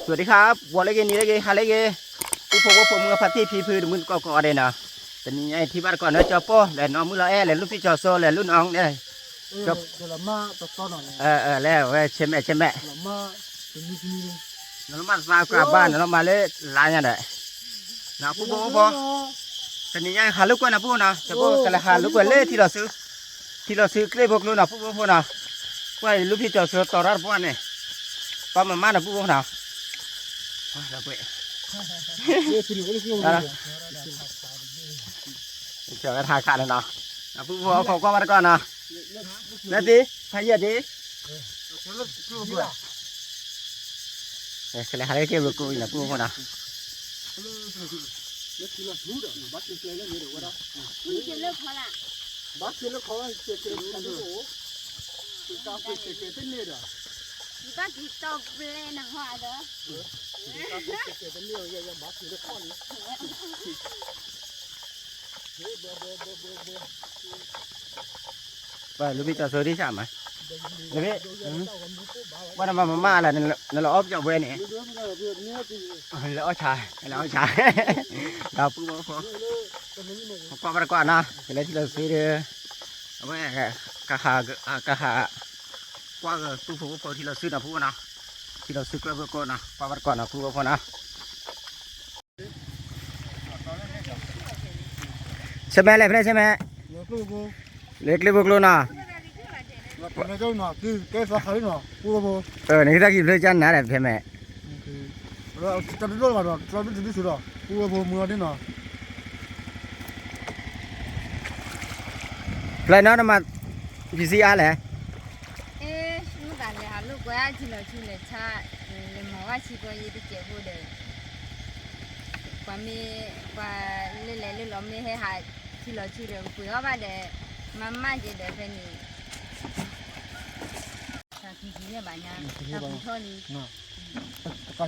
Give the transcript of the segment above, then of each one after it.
สวัสดีครับ ဝီၤလၢဂ့ၤ နံၤလၢဂ့ၤ ဟါလၢဂ့ၤ ပူဖိဝီဖိ မုၢ်ဖါတံၢ်ဖံဖု တမုၢ်တကိးကိးဂၤဒဲးနီၤ, တနံၤညါအံၤထံၣ်ဘၣ်တကိးန့ၣ် ကၠီပိၢ် လဲၤနီၢ်မုၢ်လီၤအဲၣ် လဲၤလူၢ်ဖံကၠီၤစိ လဲၤလူၢ်နီၢ်န့ၣ်, လဲၤဝဲဆဲမဲာ်ဆဲမဲာ်, နလီၤမၢ်သးကွၢ်ဘၣ် နလီၤမၢ်လၢလါညါဒီး ပူဖိဝီဖိ တနံၤညါဟးလိာ်ကွဲနီၤ ပူဖိနီၤ, ကလဲၤဟးလိာ်ကွဲလၢထံလီၤဆူ, ထံလီၤဆူကျ့ဖိကျိနီၤ ပူဖိဖိနီၤ, ကွၢ်အံၤလူၢ်ဖံကၠီၤစိတီၤတၢ်တပှၢ်န့ၣ်, ပှၤမၤမၢ်နီၤ ပူဖိနီၤ, ကွၢ် ကၠီၤဝဲထါခးန့ၣ်နီၤ, ပူဖိအခိၣ်ကွၢ်ဘၣ်တကိးနီၤ, နသ့ ဖးယံာ်ဒ့ ကလဲၤဟးလၢက့ၢ်ဘျိကိးအံၤနီၤ ပူဖိနီၤ, ဘၣ်က့ၤလၢခီလၢ်, ဘၣ်က့ၤလၢခီလၢ်, ဘၣ်က့ၤတီၢ်ပျဲနဟီၣ်အဒီး ပလူၢ်ဖံကၠီၤစိ ဒ်ဆၣ်မး, ပှၤနမၤမၤမၢ်လၢ နလီၤအီၣ်ပယီၤဘှဲန့ၣ်, လၢအီၣ်ဆါ, လၢအီၣ်ဆါ, ဒီးပူဖိဖိ ကွၢ်ဘၣ်တကိးနီၤ ကလဲၤထံလီၤဆူဒီး အဝဲ ကဟး ကဟး ကွၢ်ပူဖိဖိထံလီၤဆူနီၤ ပူဖိနီၤ, ထံလီၤဆူကျ့ဖိကျိနီၤ ကွၢ်ဘၣ်တကိးနီၤ ပူဖိဖိနီၤ ဆဲမဲာ်လဲၣ် ဖဲလဲၣ်ဆဲမဲာ်, လၢကျ့ဖိကျိနီၤ, နကတၢ်ကံၤဖျၢၣ်ကၢ်နၤဒီး ဖဲမဲာ်, ဖျဲၣ်နီၤနမၤ ပံၤစံအါလဲၣ်, မုၢ်သးလဲၤဟးလိာ်ကွဲထံလီၤဆူလဲၤဆါ, လဲၤမၤဝဲဆံးကီးယံၤတစဲးဖိဒီး ပှၤမ့ၢ် ပှၤလၢလဲၤလၢလီၤမ့ၢ်ဟဲဟးထံလီၤဆူဒီး ပှ့ၤအီၣ်ဘၣ်ဒီး မၤမၢ်က့ၤဒီးဖဲန့ၣ် တၢ်ခံဆံယဲၢ်ဘးညါ, တၢ်ပူထီၣ်လံ, တ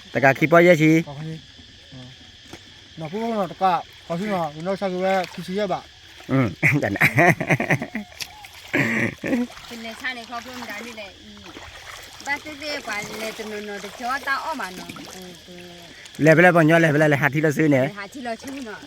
ကးခံပီၢ်ယဲၢ်ဆံ, နီၤဖိနီၤတကး, ခီဆူနီၤ ပနီၢ်ကစၢ်က့ၤဝဲခံဆံယဲၢ်ဘး, ကလဲၤဆါန့ၣ်ခီဖျိမတၤဒ်လဲၣ်အံၤ, ဘၣ်သ့ၣ်သ့ၣ်ပှၤလဲၤတနီၤနီၤတကၠီတၢ်အီၣ်ဘၣ်နီၤ, လဲၤဖဲလဲၣ်ပှၤညီလဲၤဖဲလဲၣ် လဲၤဟးထံလီၤဆူန့ၣ်, ဟးထံလီၤဆူနီၤ,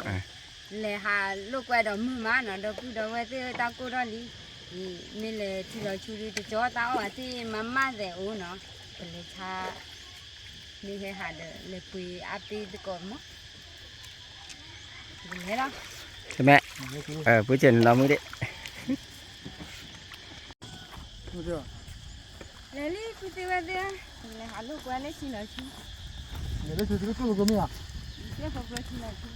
လဲၤဟးလိာ်ကွဲဒီးမုၢ်မးနီၤ ဒီပုၢ်ဒီဝဲၢ်သ့ၣ်တၢ်ကိၢ်ထီၣ်လံ, မ့ၢ်လဲၤထံလီၤဆူဒ်တကၠီတၢ်အီၣ်ဘၣ်သ့ၣ်မၤမၢ်သဲးအိၣ်နီၤ, ပလဲၤဆါ မ့ၢ်ဟဲဟးဒီးလဲၤပှ့ၤအါပ့ၤသကိးမး, လဲၤလီၤ, မဲာ်, ပှ့ၤကဲနလီၤမုၢ်ဒ့ၣ် လဲၤလံ ပုၢ်သ့ၣ်ဝဲၢ်သ့ၣ်, လဲၤဟးလိာ်ကွဲလၢထံလီၤဆူ, လဲၤလၢထံလီၤဆူ, ထံလီၤဆူ,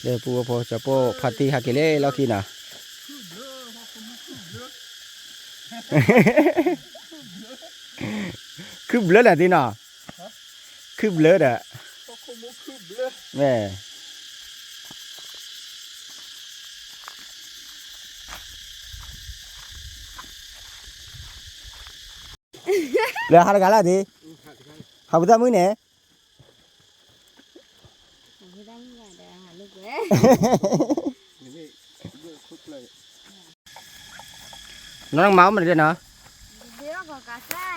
လၢပူဖိ ကၠီပိၢ်ဖါတံၢ်ဟဲက့ၤလၢလီၢ်ခံနီၤ, ခုၣ်ဘျၢလၢသ့ၣ်နီၤ, ခုၣ်ဘျၢဒီး, ဝဲ လၢဟးတဂၤလၢသ့ၣ်, ဟးပူၤတၢ်မုၢ်န့ၣ်, နီၢ်မၤအီၣ်မနုၤဒဲးနီၤ, ကးသၣ်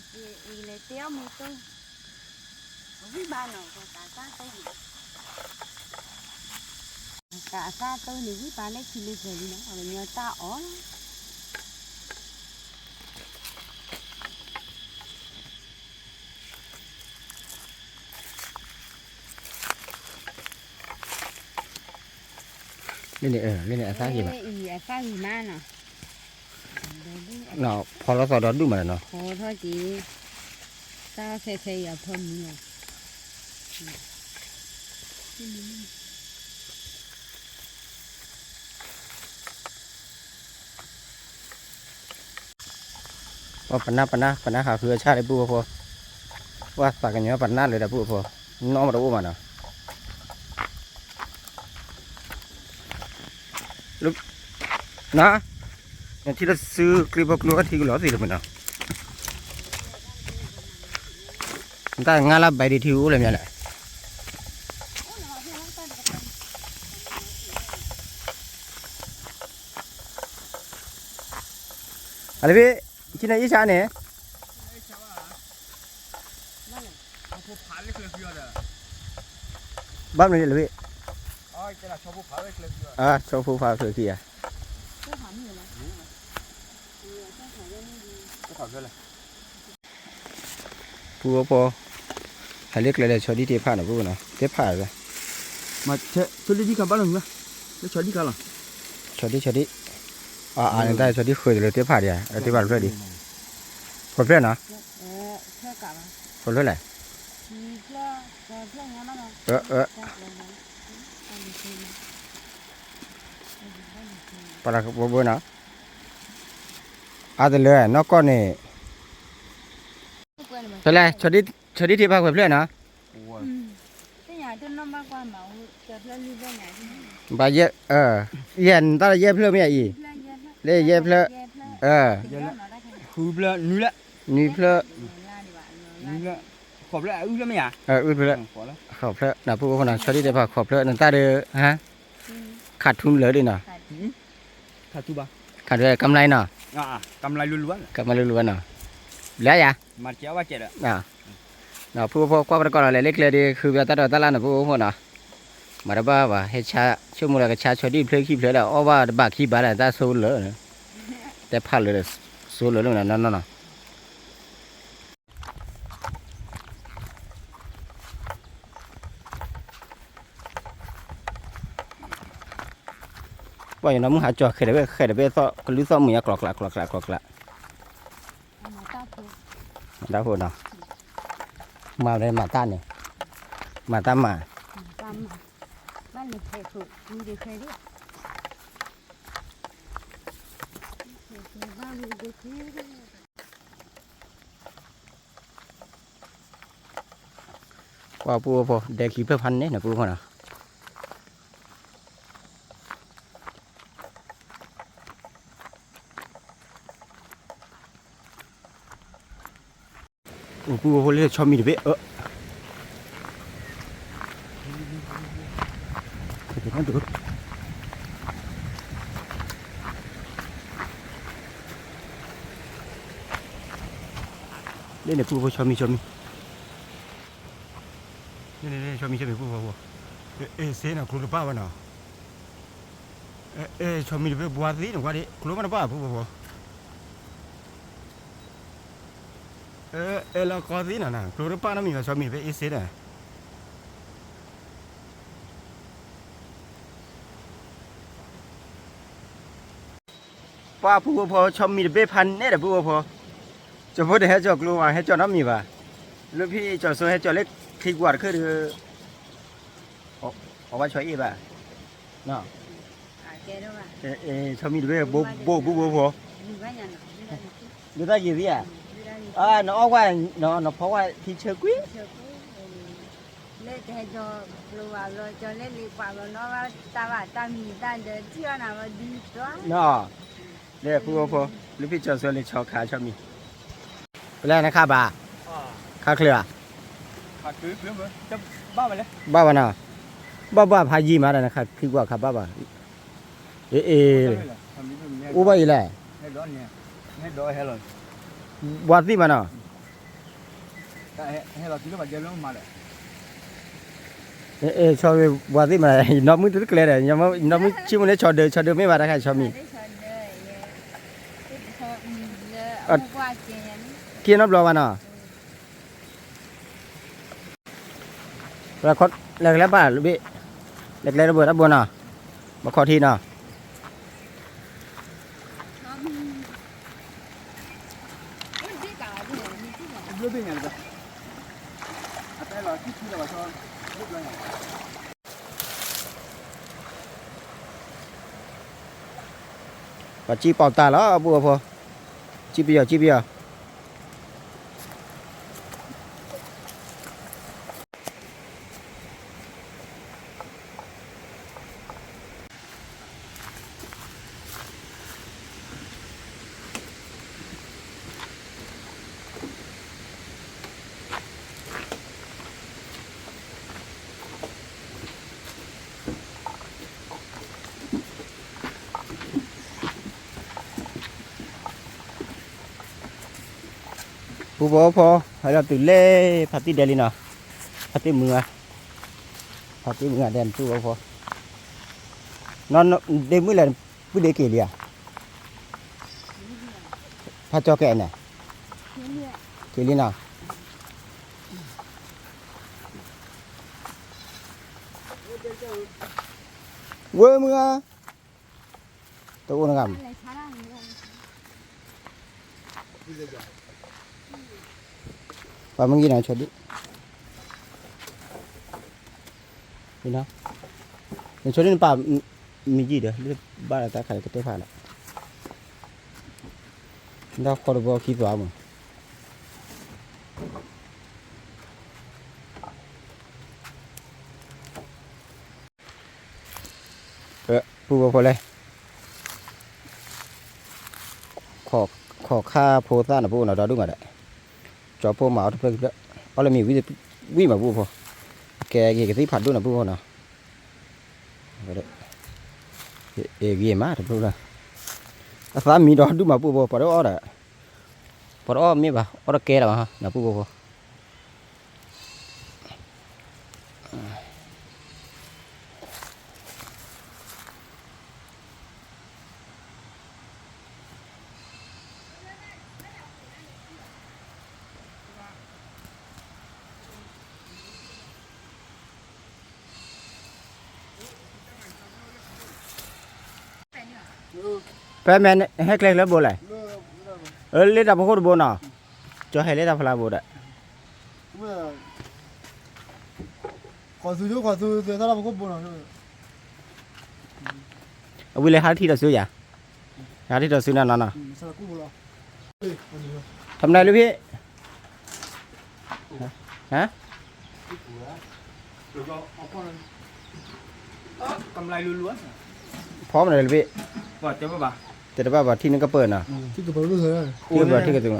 တိၢ်န့ၣ် ဝံၣ်ပာ်လၢခံလၢပှဲၤလံနီၤ ပှၤကညီတၢ်အီၣ် လၢန့ၣ် လၢန့ၣ်အသၣ်ဂ့ၤဘၣ်, အသၣ်ဂ့ၤမးနီၤ, ဖီလီၤသီဒီဒူၣ်မးနီၤ, ဖီထီၣ်က့ၤ, တၢ်အီၣ်ခဲခဲအံၤအဖၢမုၢ်လီၤ. ပနၢ်ပနၢ် ပနၢ်ဟးဃုအဆၣ်လၢပူဖိဖိ, ပှၤသးကညီၤပနၢ်လၢဒီးပူဖိဖိ, နီၢ်မတအိၣ်မးနီၤ. နထံၣ်လၢစုကျိဖိကျိထံကလီၤသ့ၣ်တမနီၤ. တၢ်ငါလၢဘဲဒံးထံအိၣ်လၢမ့ၢ်လဲၣ်. အလၢဖဲ ဆံန့ၣ်အ့ၣ်ဆါန့ၣ် ဘၣ်မနုၤလဲၣ်ဖဲ ဆီဖိဖးချၢခံဂၤ ဖုဝဲဖိ ဟဲလၢကျဲလဲၤဆီဒံၣ်တ့ၢ်ဖးနီၤ ပူၤနီၤ တ့ၢ်ဖးဝဲ ဆီဒံၣ်တခါဘၣ်လီၤမ့ၢ် လၢဆီဒံၣ်ခါလီၤ ဆီဒံၣ် ဆီဒံၣ် အန့ၣ်တၢ် ဆီဒံၣ်ဃုာ်တလၢတ့ၢ်ဖးဒံးဧါ တ့ၢ်ဖးတဖျၢၣ်ဒံး ဃိးဖျၢၣ်နီၤ ဃိးဖျၢၣ်လဲၣ် ပှၤလၢကဘိဘိနီၤ အါတလၢနီၢ်ကီၢ်န့ၣ် ဖဲလဲၣ် ဆီဒံၣ်ထံဖးခွဲးဖျၢၣ်နီၤ ဘၣ်ယဲၢ် ယဲၢ်နတၢ်လၢယဲၢ်ဖျၢၣ်မ့ၢ်အံၤ လၢယဲၢ်ဖျၢၣ် ဃုဖျၢၣ် နွံဖျၢၣ် နွံဖျၢၣ် ဃိးဖျၢၣ် ဃိးဖျၢၣ် နပုၢ်ဖိနီၤ ဆီဒံၣ်တ့ၢ်ဖးဃိးဖျၢၣ် နတၢ်ဒီး ခးထူလၢာ်ဒ်နီၤ ခးထူ ကမျၢၢ်နီၤ ကမျၢၢ်လူလူနီၤ ဘျါယၤ ပုၢ်ဖိကွၢ်ပတကီၢ်လီၤ လဲၤလၢကျဲဒ် ဃုဘျါတၢ်ဒိးတၢ်လၢ်နပုၢ်ဖိနီၤ မၤတဘၣ်ဘၣ် ဟဲဆါ ဆိကမိၣ်လၢကဆါဆီဒံၣ်ဖျၢၣ်ခံဖျၢၣ်ဒီး အီၣ်ဘၣ်တဘၣ်ခံဘၣ်လၢတၢ်ဆိလၢာ် တဲဖးလၢာ်ဒီး ဆိလၢာ်လၢနီၢ်နီၢ်နီၤ ပှၤယနီၢ်မုၢ်ဟးကၠီၤဃဲးဒီးဘ့ၣ်ဃဲးဒီးဘ့ၣ်သီၣ် ကလုၢ်သီၣ်မုာ်ညါကျီကျးကျီကျးကျီကျး မၤတၢ်ဖိနီၤ မၤလၢမၤတၢ်န့ၣ် မၤတၢ်မၤ ဘၣ်လဲၤဖဲးခိၣ် ဝံၤဒံးဖဲးဒံး ကွၢ်ပုၢ်ဖိ ဒဲခံဖျၢၣ်ဖးန့ၣ် နပုၢ်ဖိနီၤ ပုၢ်ဖိလၢဆီမံၤတဘ့ၣ်အၢ လၢန့ၣ်ပုၢ်ဖိဆီမံၤ ဆီမံၤ ဆီမံၤ ဆီမံၤ ပုၢ်ဖိဖိ အဲၣ်စ့နီၤ ကျိတပၣ်ဝဲနီၤ အဲၣ်ဆီမံၤတဘ့ၣ် ဘှါသ့နီၤ ကွၢ်ဒ် ကျိမ့ၢ်တပၣ် ပုၢ်ဖိဖိ အဲၣ်လၢကီသ့နီၤ ကျိတပၣ်နီတမံၤဘၣ် ဆီမံၤတဘ့ၣ် အဲၣ်စ့နီၤ ပှၤပုၢ်ဖိ ဆီမံၤတဘ့ၣ်ဖးနဲၣ်ဒီးပုၢ်ဖိဖိ ကၠီၤဖိတဟဲကၠီၤကျိဘၣ် ဟဲကၠီၤနီတမံၤဘၣ် လၢဖဲကၠီၤစိဟဲကၠီၤလၢခံကွၢ်တခါဒီး အဝဲဆီအ့ၣ်ဘၣ် ဆီမံၤတဘ့ၣ် ဘိၣ်ဘိၣ်ဖိ ဒုးတၢ်က့ၤသ့ဧါ နအီၣ်ကွၢ် နဖီကွၢ်ထံဆၢကွံာ် လၢကဟဲကၠီၤကျိဘၣ်ဘျီ ကၠီၤလၢလ့ပာ်ဘျီ နအီၣ်ဘၣ်တၢ်ဘၣ်တၢ်မံၤတၢ်ဒၢး ထံၣ်ဘၣ်နၤဘျီဒုးကၠီၤ လၢပုၢ်ဖိ လၢဖဲကၠီၤစိလၢဆီခါဆီမံၤ ပလဲၤနခါဘၣ် ခါချ့ဘၣ် ဘၣ်ဘၣ်နီၤ ဘၣ်ဘၣ်ဖးယံာ်မးဒီး နခါခံကွၢ်ခါဘၣ်ဘၣ် အ့ၣ် အ့ၣ် အိၣ်ဘၣ်အံၤလဲၣ် ဘှါသ့ၣ်မးနီၤ အ့ၣ် ဆီမံၤဘှါသ့ၣ်မး နီၢ်မုၢ်တကျဲဒီး နီၢ်မုၢ်ဆံးမုၢ်လၢဆီဒၢး ဆီဒၢးမ့ၢ်ဘၣ်တခါဆီမံၤ က့ၤနီတဘျီဘၣ်နီၤ လဲၤကျဲဘၣ်လၢဘ့ၣ် လဲၤကျဲတဘိတၢ်ဘိနီၤ ဘၣ်ခီထံနီၤ ပှၤစံၣ်ပီၣ်တၢ်လီၤ ပုၢ်ဖိ စံၣ်ပယီၤ စံၣ်ပယီၤ ပှၤ ပုၢ်ဖိဖိ, ဟဲလီၤတုၤလၢ ဖါတံၢ်ဒဲလံနီၤ, ဖါတံၢ်မုၢ်ဂၤ, ဖါတံၢ်မုၢ်ဂၤဒဲ ပုၢ်ဖိဖိ, နီၢ်ဒ့မုၣ်လဲၣ်, ပုၢ်ဒ့က့ၤလံဧါ, ဖါကၠီကဲန့ၣ်, က့ၤလံနီၤ, ဝဲမုၢ်ဂၤ, တအိၣ်နဂၤမး ပာ်မ့ၢ်ဂံၢ်နၤ ဆိဒု, နဆိဒုနပာ်မ့ၢ်ဂံၢ်ဒီး လၢဘၣ်ဒီးတၢ်ခးကတဲဖးလီၤ, ဒီးဃီတဘီခံသွါမး ပုၢ်ဖိဖိလဲၣ်, ခိးခါဖိသၣ်န့ၣ် ပအိၣ်နီၤ ဒီဒူၣ်မးဒီး, ကၠီဖိမၤအီၣ်တဖျၢၣ်ခံဖျၢၣ်, အီၣ်လၢမ့ၤဝံၤမး ပုၢ်ဖိ, အကဲဂ့ၤကသံၣ်ဖးဒိၣ်န့ၣ် ပုၢ်ဖိနီၤ, ဂ့ၤမးတဖျၢၣ်ဖျၢၣ်, အသးမံဒီဒူၣ်မး ပုၢ်ဖိ, ပှၤတအီၣ်ဒီး, ပှၤတအီၣ်မ့ၢ်ဘၣ် အီၣ်တကဲလၢၤဘၣ်နီၤ ပုၢ်ဖိဖိ ဖဲမ့ၢ်ဟဲကျဲလၢဘိလဲၣ်, လၢတၢ်ဖီခိၣ်တဘိနီၤ, ကၠီဟဲလၢတၢ်ဖီလာ်ဘိဒီး, အဝံၤလဲၤဟးထံၣ်ဒီးစုယၤ, ဟးထံၣ်ဒီးစုနီၤနီၤ, ထီၣ်မနုၤလၢဖဲ ဟါ, ဖီမနုၤလၢဖဲ, တဲတဘၣ်ဘၣ် ထံၣ်နကပၢၢ်နီၤ, ထံၣ်ကပၢၢ်ထံၣ်ကသုးနီၤ,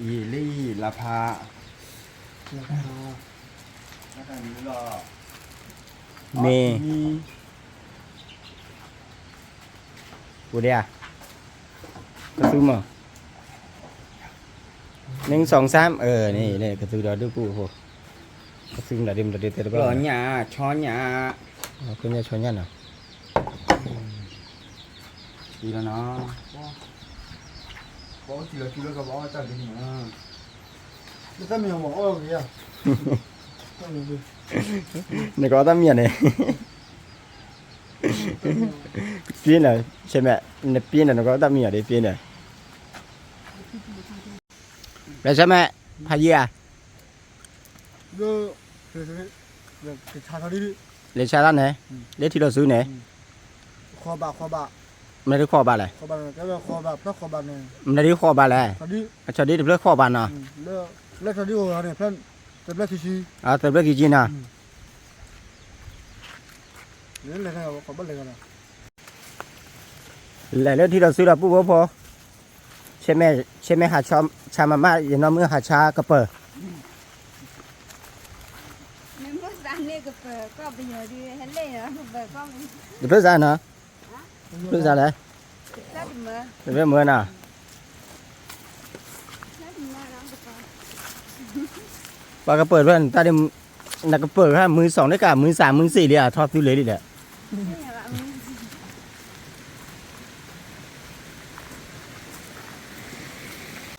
ယံာ်လံ လါဖး, မ့ၢ် ပူၤဒဲဧါ, ကသူမး, နံၣ် သွင် သၢမ်, အၢ န့ၣ် ကသူဒီဒူၣ်ပူၤဖိ, ကသူမတၤဒ်မတၤဒ်တဲတဘၣ်, လီၤညၣ် ဆီညၣ်, ခိၣ်ညၣ်ဆီညၣ်နီၤ, လီၤနီၤ, ပှၤအိၣ်စံးလီၤစုလၢကဘၣ်အီၣ်တၢ်ဒ်န့ၣ်, လၢတၢ်မံၤအီၤဘၣ်အီၣ်ဂ့ၤဧါ, နကအီၣ်တၢ်မံၤအီၤန့ၣ် ပျ့ၤနၤ, ဆဲမဲာ်, နပျ့ၤနၤ နကအီၣ်တၢ်မံၤအီၤဒီးပျ့ၤနၤ, လဲၤဆဲမဲာ်, ဖးယံၤဧါ, လဲၤဆါတၢ်န့ၣ်, လၢထံလီၤစုန့ၣ်, မနုၤဒ်ဃီဘၣ်လဲၣ်, မနုၤဒ်ဃီဘၣ်လဲၣ်, အဆီဒ်တဖျၢၣ်ဃီဘၣ်နီၤ, တဖျၢၣ်ခံဆံ, တဖျၢၣ်ခံဆံနီၤ, လဲၤလၢထံလီၤစုဒီးပုၢ်ဖိဖိ, ဆဲမဲာ်, ဆဲမဲာ်ဟးဆါမမၣ် ယနီၢ်မုၢ်ဟးဆါကပၢၢ်, တဖျၢၣ်စါနီၤ, တဖျၢၣ်စါလဲၣ်, တဖျၢၣ်မုၢ်နီၤ ပှၤကပၢၢ်တဖျၢၣ်န့ၣ် တၢ်ဒ် နကပၢၢ်တဖျၢၣ် မုၢ်စီၤန့ၣ်က မုၢ်သၢ မုၢ်သ့ၣ်လံ အထီၣ်သူလ့ၤလံဒီး နီ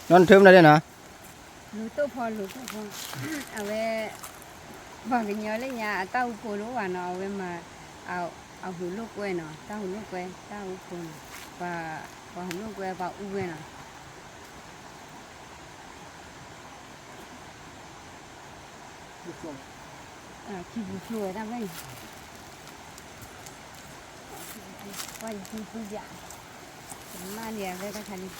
ၢ်နထၢမနုၤလဲၣ်နီၤ, လူၤတိၢ်ဖီ လူၤတိၢ်ဖီ, အဝဲ ပှၤကညီလၢညါ အတၢ်အူဖိတအိၣ်ဘၣ်နီၤ, အဝဲမၤ အဟူးလိာ်ကွဲနီၤ, တၢ်ဟူးလိာ်ကွဲ တၢ်အူဖိနီၤ, ပှၤ ပှၤဟူးလိာ်ကွဲ ပှၤအူဝဲနီၤ. ခံပူၤဖျိဝဲဒၣ်ဝဲန့ၣ်, ပှၤယခံပူၤယၤ, မၤန့ၢ်အဝဲတခါန့ၣ်,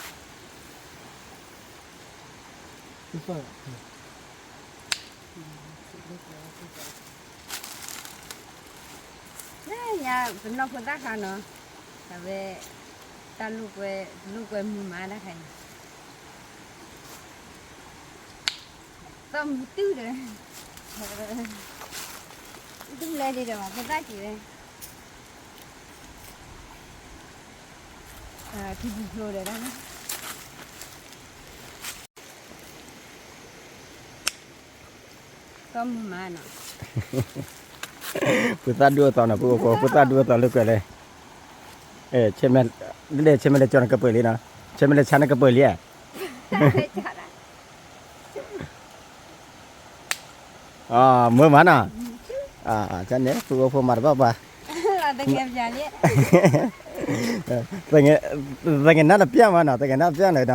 လၢညါပနီၢ်ခိတၢ်ခါနီၤ, အဝဲ တၢ်လိာ်ကွဲ လိာ်ကွဲမုာ်မးတၢ်ခါအံၤ သီၣ်မုာ်တုၤဒီး တဘျဲဒံးဒီးဘၣ် ဖိသၣ်က့ၤဝဲ ထံပူၤဖျိဒီးတၢ် ဖုသၣ်ဒူၣ်အသီနီၤ ပုၢ်ဖိ ဖုသၣ်ဒူၣ်အသီလၢကွဲးလဲၣ်, ဆဲမဲာ်လဲၣ် ဆဲမဲာ်လဲၣ်ကၠီနကပၢၤလံနီၤ, ဆဲမဲာ်လဲၣ်ဆါနကပၢၤလံဧါ, မုာ်မးနီၤ, န့ၣ် ပုၢ်ဖိမၤတဘၣ်ပှၤ သငဲးနၢ်တပျၢ်မးနီၤ သငဲးနၢ်တပျၢ်လၢၤနီၤ ပုၢ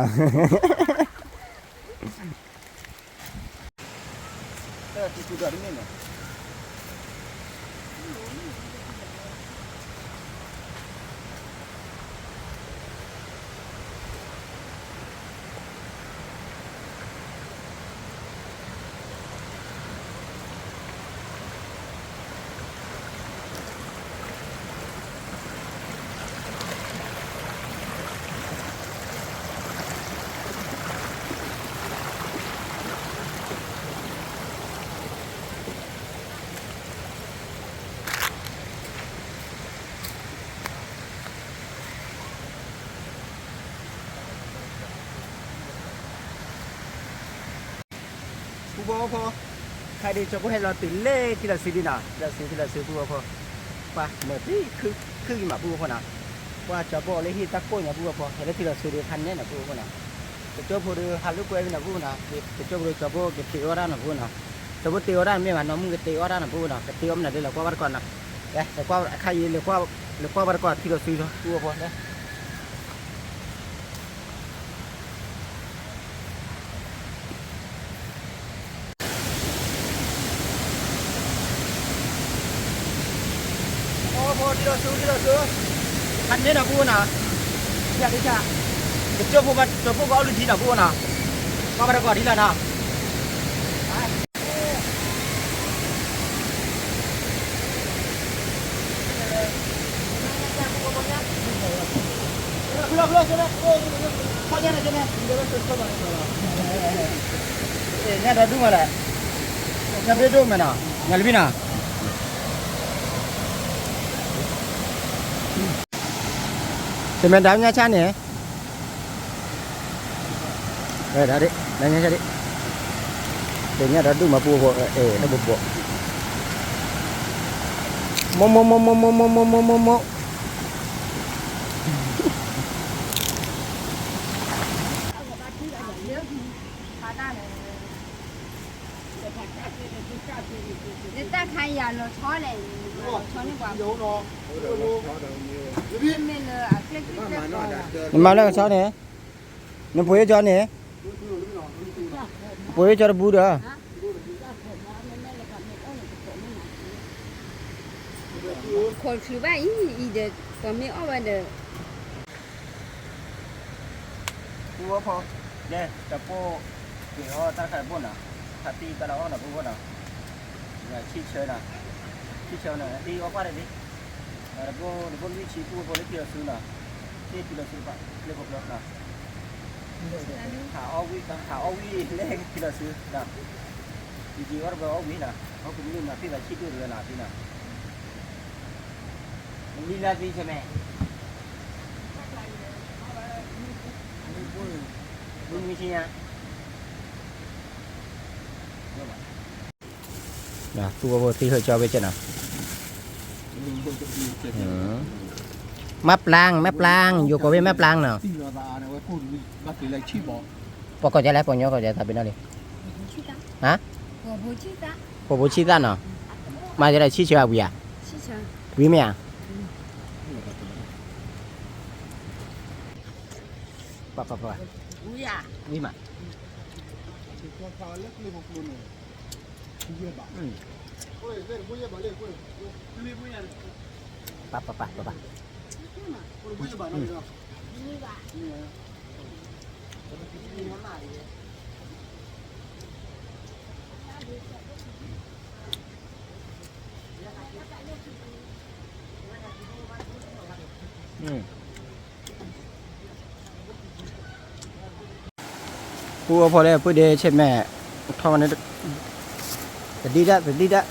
်ဖိဖိ, ခဲအံၤဒုး ကၠီဖိဟဲလီၤတုၤလၢထံလီၤစုဒံးနီၤ, ထံလီၤစု ထံလီၤစု ပုၢ်ဖိဖိ, ပှၤမၤသံခုဂံမး ပုၢ်ဖိဖိနီၤ, ပှၤကၠီဖိလၢဟံၣ်တၢ်ကိၢ်ညါ ပုၢ်ဖိဖိ ဟဲလၢထံလီၤစုဒံးဖးန့ၣ်နီၤ ပုၢ်ဖိဖိနီၤ, ကၠီဖိဒုးဟးလိာ်ကွဲဝံၤနီၤ ပုၢ်ဖိနီၤ, ကၠီဖိဒုး ကၠီဖိကတ့အီၣ်တၢ်နီၤ ပုၢ်ဖိနီၤ, ကၠီဖိတ့အီၣ်တၢ်မ့ၢ်ဘၣ်နီၤ မုၢ်ကတ့အီၣ်တၢ်နီၤ ပုၢ်ဖိနီၤ, ကတ့အီၣ်မနုၤဒ်လဲၣ် ကွၢ်ဘၣ်တကိးနီၤ, လဲၤကွၢ်အခါအံၤ လဲၤကွၢ်ဘၣ်တကိးထံလီၤစု ပုၢ်ဖိဖိ ထံလီၤစု ထံလီၤစု, ဖးန့ၣ်နီၤ ပုၢ်ဖိနီၤ, ကၠီဖိ ကၠီဖိကအီၣ်လုၢ်ထံနီၤ ပုၢ်ဖိနီၤ, ကွၢ်ဘၣ်တကိးထံလီၤနီၤ ညၣ်ဒီဒူၣ်မးလဲၣ်, ညၣ်ဘ့ဒိၣ်မးနီၤ, ညၣ်လဘံနီၤ, ဆဲမဲာ်ဒၣ်ညါဆါန့ၣ် ဒၣ်ဒၣ်ညါဆါဒၣ်, တညၣ်ဒီဒူၣ်မး ပုၢ်ဖိဖိ, အဲ တဘိဘိ, မိၢ်မိၢ်မိၢ်မိၢ်မိၢ်မိၢ်မိၢ်မိၢ်မိၢ်မိၢ် နတၢ်ခါယၤလီၤဆီလဲၣ်, လီၤဆီန့ၢ်ပှၤ, မ့ၢ်လၢအကျဲကျဲကျဲကျဲ, နမၤလၢကဆီန့ၣ်, နပှ့ၤယကၠီန့ၣ်, ပှ့ၤယကၠီတဘူးဒီး ခိးချုးဘၣ်အံၤ အံၤဒီး ပှၤမ့ၢ်အီၣ်ဝဲဒီး ပုၢ်ဖိဖိ, လဲၤတပိၢ်, က့ၤအီၣ်တၢ်တခါတပိၢ်နီၤ, ဖါတံၢ်တၢ်လၢအီၣ်နီၤ ပုၢ်ဖိနီၤ, ဆံၣ်ဆၢနီၤ, ဆံၣ်ဆၢနီၤ တံၢ်အီၣ်ကွၢ်တဒံး, တပိၢ်တပိၢ်လွံၢ်ဆံ ပုၢ်ဖိဖိလၢထံလီၤစုနီၤ, သ့ၣ်ထံလီၤစုတပာ်ကျဲဖိကျိနီၤ, ဟးအီၣ်ဝံၣ် ဟးအီၣ်ဝံၣ်လၢထံလီၤစုနီၤ, ယက့ၤအီၣ်တဘၢအီၣ်ဝံၣ်နီၤ, အီၣ်ကမံၤမၤဖံးဘၣ်ဆံၣ်ဒိၣ်တဂၤနီၤ သ့ၣ်နီၤ မံလၢသံဆဲမဲာ်, မံမံဆံညါ, ပုၢ်ဖိဖိသံဟၢကၠီဝဲကဲနီၤ, မ့ၣ်ပျၢင် မ့ၣ်ပျၢင် ယိၤကိးဝဲမ့ၣ်ပျၢင်နီၤ, ပှၤကိးယၤလဲၣ် ပှၤကညီကိးယၤသးပ့ၤနီၣ်လံ, ဟါ, ဖိဖိဆံၣ်သၣ်နီၤ, မၤယၤလဲၣ် ဆံၣ်ဆၢအဝံၤဧါ, ဝံၤမ့ၢ်ဧါ, ပှၤပှၤပှၤ, ဝံၤမး, ပှၤပှၤပှၤပှၤ, ပုၢ်ဖိလၢပုၢ်ဒ့ဆဲမဲာ်, ထီၣ်ဝဲန့ၣ်, တဒံဒၣ် တဒံဒၣ်,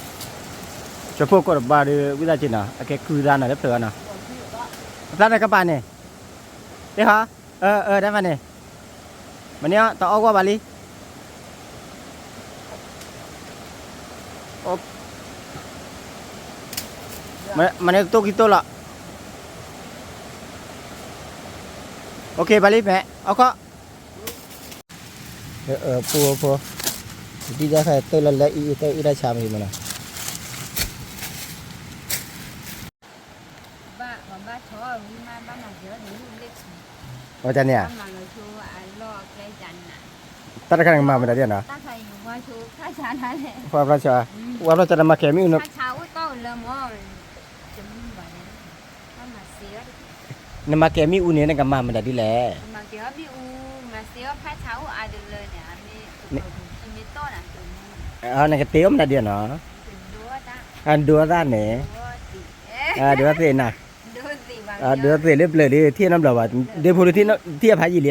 ကၠီဖိကိးတဘါဒီး ဝံသးစူၤနီၤ အကဲကုၢ်သးနီၤလၢဖျၢၣ်နီၤ, အသးနကပၤန့ၣ်, တဟါ, အၢ အၢ တၢ်မၤန့ၣ်, မ့ၢ်န့ၣ်တအီၣ်ကွၢ်ဘၣ်လံ. မၤန့ၣ်တိၢ်ခံတိၢ်လီၤ. အိၣ်ခ့ ဘၣ်လံမဲာ် အခီၣ် ပူဖိ, ဒ်တၢ်ခါတၢၢ်လၢလဲအံၤ တၢ်အံၤတၢ်ဆါမံၤမနီၤ. အဝဲတၢ်န့ၣ်ဧါ, တၢ်တခါန့ၣ် ကမၤမတၤဒ်နီၤ, ဖျီဖျီဆီ, ဝဲဖျီဆီ နမၤကဲၤမ့ၣ်အူ, နမၤကဲၤမ့ၣ်အူန့ၣ် နကမၤမတၤဒ်လဲၣ်. နကတ့အီၣ်မတၤဒ်နီၤ, ဒိအသၣ်န့ၣ်, ဒိအသ့ၣ်နၤ, ဒိအသ့ၣ်လၢပျၢၤဒ် ထံၣ်နီတဘျီဘၣ်, ဒ့ဖိဒ်ထံၣ်အဖးယံာ်လံဧါ.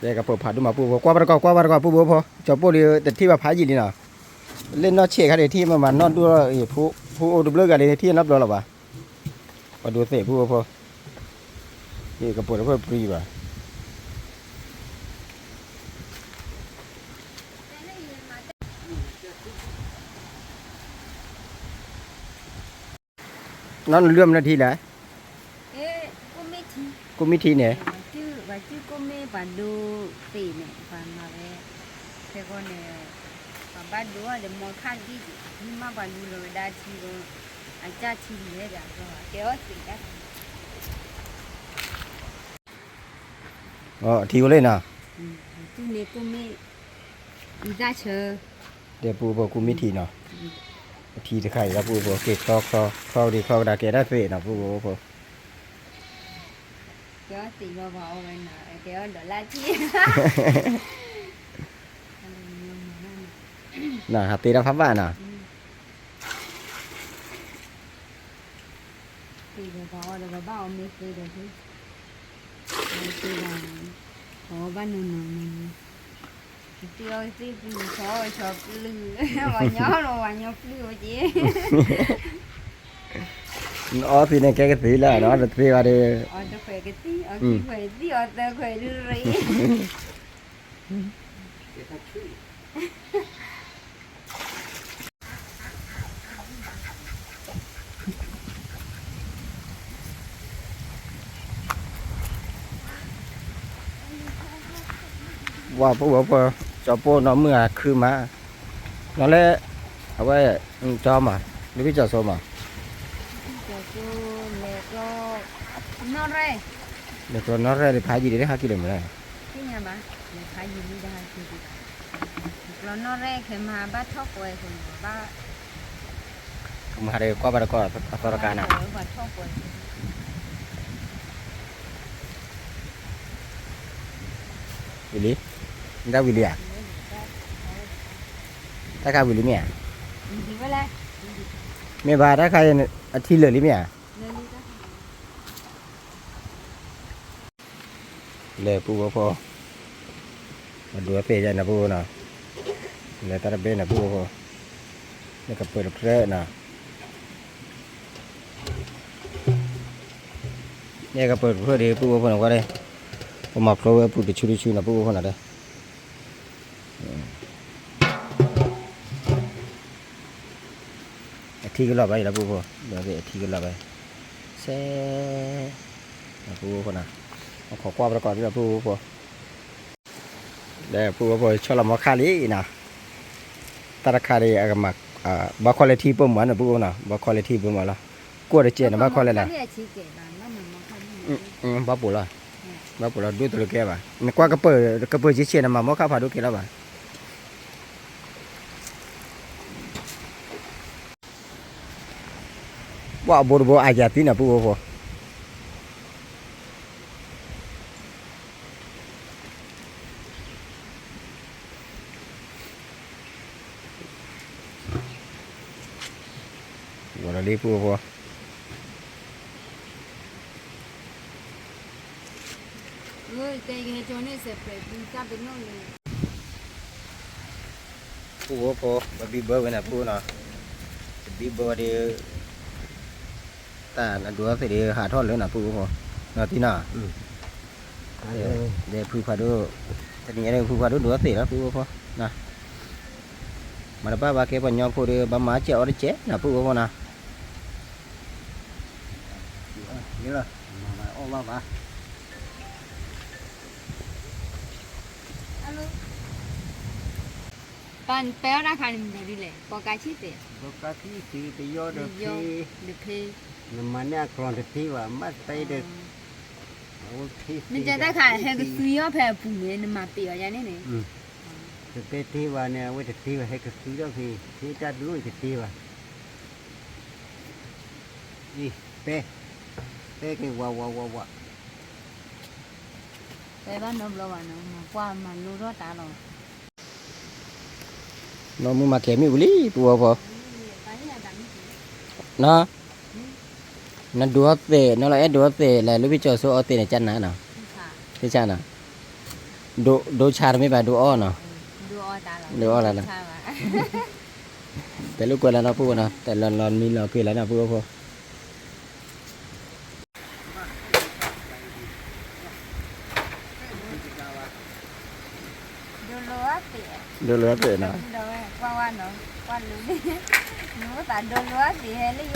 ကဲ ကပၢၢ်ဖးဒိၣ်မး ပူဖိ, ကွၢ်ဘၣ်တကီၢ် ကွၢ်ဘၣ်တကီၢ် ပူဖိ, ကၠီပိၢ်ဒီး တထံၣ်ဘၣ်ဖးယံာ်လံနီၤ, လၢနီၢ်ဆံးခါဒီး ထံၣ်မးမးနီၢ်ဒိၣ်, ဖိအိၣ်တဘျုးဂၤဒီး ထံၣ်နီတဘျီလီၤဘၣ်, ပှၤဒိသ့ၣ်ပူဖိ, ယကပၢၢ်တဖျၢၣ်ပြံဘၣ်. နီၢ်နလုၢ်မနုၤထံလဲၣ်, ကိၣ်မ့ၢ်ထံန့ၣ်, ပှၤဒိသ့ၣ်န့ၣ် ပှၤမၤဝဲ, ဖဲဃီန့ၣ်, ပှၤဘၣ်ဒိဒီးမီခါဒ်, မ့ၢ်မးပှၤလူလီၤဝဲဒၣ်ထံဒီး, အကၢ်ထံလဲၣ်ဒီး, ကဲအီၣ်သ့ၣ်တၢ် အထံအိၣ်လံနီၤ, န့ၣ်ကိၣ်မ့ၢ်, အံသၣ်ဆၢ, ဒီးပူဖိ ကိၣ်မ့ၢ်ထံနီၤ, အထံတခါအံၤလၢပူဖိ က့ၤချီချီချီဒံးချီကဒါကဲဒၣ်သ့ၣ်နီၤ ပူဖိဖိ, ကဲအီၣ်သ့ၣ်လီၤပှၤအီၣ်ဝဲနီၤ ကဲအီၣ်ဒီးလၢထံ, နဟးတ့တၢ်ဖးဘၣ်နီၤ. သ့ၣ်ဒီးပှၤအီၣ်ဒီးပှၤဘၣ်အီၣ်မ့ၢ်သ့ဒီး, သ့ၣ်ဒီး, ပှၤအီၣ်ဘၣ်နီၤနီၤနီၤ, သ့ၣ်အီၣ်သ့ၣ်ပျုၢ် ဆီအီၣ်ဆီပျုၢ်, ပှၤညီလီၤပှၤညီပျုၢ်ဝဲက့ၤ, နအီၣ်သ့ၣ်န့ၣ်ကဲကသံၣ်လၢနီၤ တသ့ဘၣ်ဒီး, အီၣ်တခွဲးကသံၣ် အီၣ်ခံခွဲးသံၣ် အီၣ်သၢခွဲးရ့, ဝဲပူဖိ ကၠီပိၢ်နီၢ်မုၢ်အခုမး, နီၢ်လၢ, အဝဲ, ကၠီမး, လၢဖံကၠီဆိမး, လဲၤကျီနီၣ်ရဲၣ်ဒံးဖးယံာ်ဒံးလၢဟးက့ၤလၢမ့ၢ်လဲၣ်, ကျီနီၣ်ရဲၣ်ခဲမးဘၣ်ထီၣ်ကွဲးအဃိန့ၣ်ဘၣ် ကမၤဟးဒီးကွၢ်ဘၣ်တကီၢ်အသီတကါနၤ, ဝံၤလံ, မ့ၢ်တၢ်ဝံၤလံဧါ, တၢ်ခါဝံၤလံမ့ၢ်ဧါ, မ့ၢ်ဘၣ်တၢ်ခါအံၤ အထံလၢာ်လံမ့ၢ်ဧါ. လဲၤပူဖိဖိ, အဒိသ့ၣ်ယါနၤပူဖိနီၤ, လဲၤတၢ်တဘ့ၣ်နၤပူဖိဖိ, ယကပၢၢ်တဖျၢၣ်နီၤ, ယကပၢၢ်တဖျၢၣ်ဒီးပူဖိဖိနီၤ ကွၢ်ဒီး, ပမၤဖျိဝဲအပူၤတဆူတဆူနီၤ ပူဖိဖိနီၤဒီး အထံကလီၤဘၣ်အံၤလီၤပူဖိ, ဒီးအထံကလီၤဘၣ်, စဲ, ပူဖိဖိနီၤ, ခိးကွၢ်ပတကိးသ့ၣ်လီၤပူဖိဖိ, ဒီးပူဖိဖိ ဆီၣ်လီၤမီခါလံနီၤ, တၢ်တခါဒီး အကမၤ, ဘၣ် quality ပၢၢ်မးနီၤ ပူဖိနီၤ, ဘၣ် quality ပၢၢ်မးလီၤ, ကိၢ်တကဲးန့ၣ် ဘၣ် quality လီၤ, ဘၣ်ပိာ်လီၤ, ဘၣ်ပိာ်လီၤ ဒိၣ်တလၢကဲဘၣ်, နကွၢ်ကပၢၢ်, ကပၢၢ်ဆံးဆံးန့ၣ် မၤမီခါဖးဒိၣ်ကဲလီၤဘၣ် ပှၤအဘိတဘိအယၤသံန့ၣ် ပူဖိဖိ, ဝဲလီၤလံ ပူဖိဖိ, ပူဖိဖိ ပဘံၣ်ဘၢဝဲန့ၣ် ပူဖိနီၤ, ပဘံၣ်ဘၢဝဲဒီး တၢ်နဒိသ့ၣ်ဒီး ဟးထီၣ်လၢနၤ ပူဖိဖိ, နီၤတံၢ်နီၤ, ဒီးဖုဖးဒိၣ်, တနံၤညါဒီး ဖုဖးဒိၣ်ဒိးအီၣ်သ့ၣ်လီၤ ပုၢ်ဝဲၢ်ဖိနီၤ, မၤတဘၣ်ဘၣ်ကဲပှၤကညီဖိဒီး ဘၣ်မၤစဲးအီၣ်တကဲးနီၤ ပုၢ်ဝဲၢ်ဖိနီၤ. ပၢ်နပဲအီၣ်တၢ်ခါန့ၣ်မနုၤဒ်လဲၣ်, ပိာ်ကါဆံၣ်သ့ၣ်, ပိာ်ကါဆံၣ်သ့ၣ် တယီဒီးဖ့, တဖ့, နမၤန့ၢ်အကျီတသ့ဘၣ် မ့ၢ်သဲဒီး, မ့ၢ်တဲတၢ်ခါ ဟဲကသူအီၤဖဲအပူၤန့ၣ် နမၤပ့ၤအီၤယါန့ၣ်န့ၣ်, တတဲတ့ဘၣ်န့ၣ် အဝဲတတ့ဘၣ် ဟဲကသူထီၣ်ဖဲ ဖဲတၢ်ဒိၣ်တတ့ဘၣ်. အံၤ, ပဲ, ပဲက့ၤဝးဝးဝးဝး, ပဲဘၣ်နီတဘျီဘၣ်နီၤ မၤကွၢ်မၤလိထီၣ်တၢ်လီၤ. နီၢ်မုၢ်မၤကဲၤမ့ၣ်အူလံ ပုၢ်ဝဲၢ်ဖိ, နီၤ, နဒိးအီၣ်သ့ၣ် နီၢ်လီၤအဲၣ်ဒိးအီၣ်သ့ၣ် လဲၤလၢဖံကၠီၤစိအီၣ်သ့ၣ်န့ၣ် ကနၤနီၤ, သ့ၣ်ဆၣ်နီၤ, ဒိးဆါတမ့ၢ်ဘၣ် ဒိးအီၣ်နီၤ, ဒိးအီၣ်တၢ်လီၤ, ဒိးအီၣ်တၢ်လီၤ, တဲလိာ်ကွဲလၢနီၤ ပုၢ်ဝဲၢ်နီၤ တဲလီၤလီၤမံလီၤကွံာ်လၢနီၤ ပုၢ်ဝဲၢ်ဖိ. ဒိးလိာ်အီၣ်သ့ၣ်, ဒိးလိာ်အီၣ်သ့ၣ်နီၤ, ကွၢ်ဝဲနီၤ, ကွၢ်လိာ်န့ၣ်, နအိၣ်သးဒိးလိာ်အီၣ်သ့ၣ်ဟဲလၢ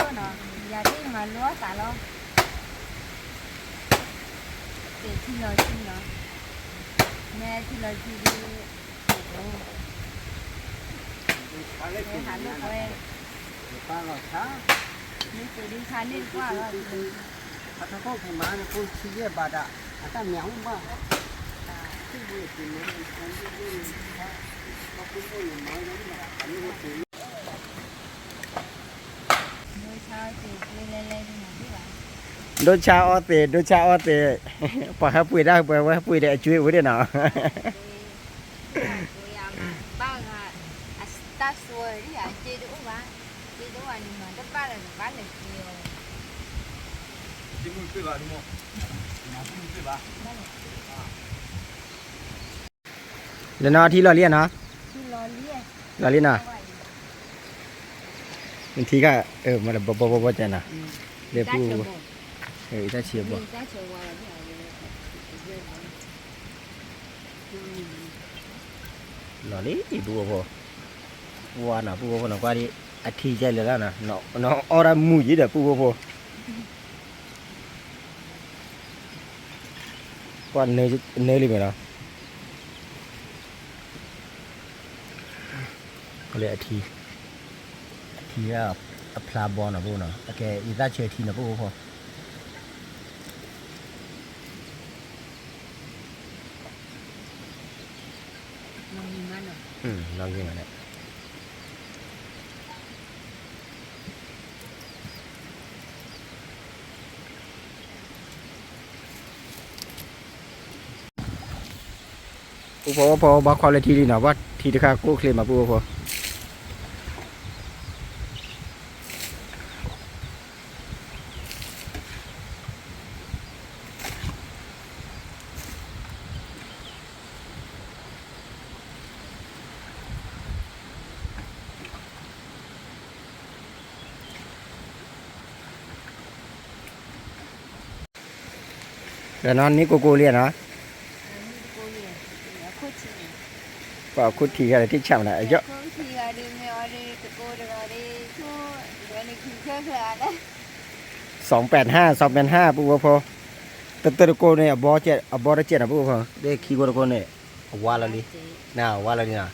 ယအိၣ်နီၤ, ယၤသ့ၣ်မၤလိအီၣ်သးလီၤ, သ့ၣ်ထံလီၤဆံနီၤ, မ့ၢ်ထံလီၤဆံဒ်, ဟးလိာ်ကွဲ, မ့ၢ်သ့ၣ်ဒ်ဆါန့ၣ်ကွၢ်လီၤ, အထီၣ်ခိၣ်က့ၤမၤန့ၣ် ဖိဆံယဲၢ်ဘးဒၣ်, အတၢ်မၤအူဘၣ် ဒိဆါအီၣ်သ့ၣ် ဒိဆါအီၣ်သ့ၣ်, ပှၤဟဲပှ့ၤဒၣ် ပှၤဝဲဟဲပှ့ၤဒီးအကွ့အိၣ်ဒၣ်နီၤ, ဘၣ်ဂၤ, အတၢ်စွဲဒ်ယၤ စ့တအိၣ်ဘၣ်, စ့တအိၣ်ဘၣ်န့ၣ် မၤတဘၣ်လၢၤ နဘၣ်လဲၤစ့အီၤ, လၢနီၤထံလီၤလံနီၤ, လီၤလံနီၤ, နထံခါ, မ့ၢ်လၢဘီဘီဘီဘီကနီၤ, လၢပူၤ, တၢ်ဆၢဘီ, လီၤလံ ပုၢ်ဝဲၢ်ဖိ, ဝါနီၤ ပုၢ်ဝဲၢ်ဖိနီၤ ကွၢ်ဒ်, အထံကဲလၢာ်လီၤနီၤ, နီၤအီၣ်တၢ်မုာ်ယံၤဒီး ပုၢ်ဝဲၢ်ဖိ ကွၢ်နၢလံမ့ၢ်နီၤ, လၢအထံ, အထံအဖျါဘီနီၤ ပုၢ်ဝဲၢ်နီၤ, အကဲယသၣ်ဆၢထံနီၤ ပုၢ်ဝဲၢ်ဖိ, နီၢ်ဂံၢ်မးနီၤ ပုၢ်ဖိဝဲၢ်ဖိ ဘၣ်ခွါလၢထံလံနီၤ, ဘၣ်ထံတခါကိၣ်ချ့မး ပုၢ်ဖိဝဲၢ်ဖိ, ဒီးနီၢ်န့ၢ်ကိၢ်ကိၢ်လံနီၤ, ပှၤခိၣ်ထံဂၤဒီး ထံၣ်ဆၣ်မးနီၤ, စီၤပဲၢ်ဟါ စီၤပဲၢ်ဟါ ပုၢ်ဖိဝဲၢ်ဖိ, တတၢၢ်တကိးန့ၣ် အဘီတကဲးနီၤ ပုၢ်ဖိဝဲၢ်ဖိ, ဒ်ခံကိးတကိးန့ၣ် အဝါလီၤလံ, အဝါလီၤလံ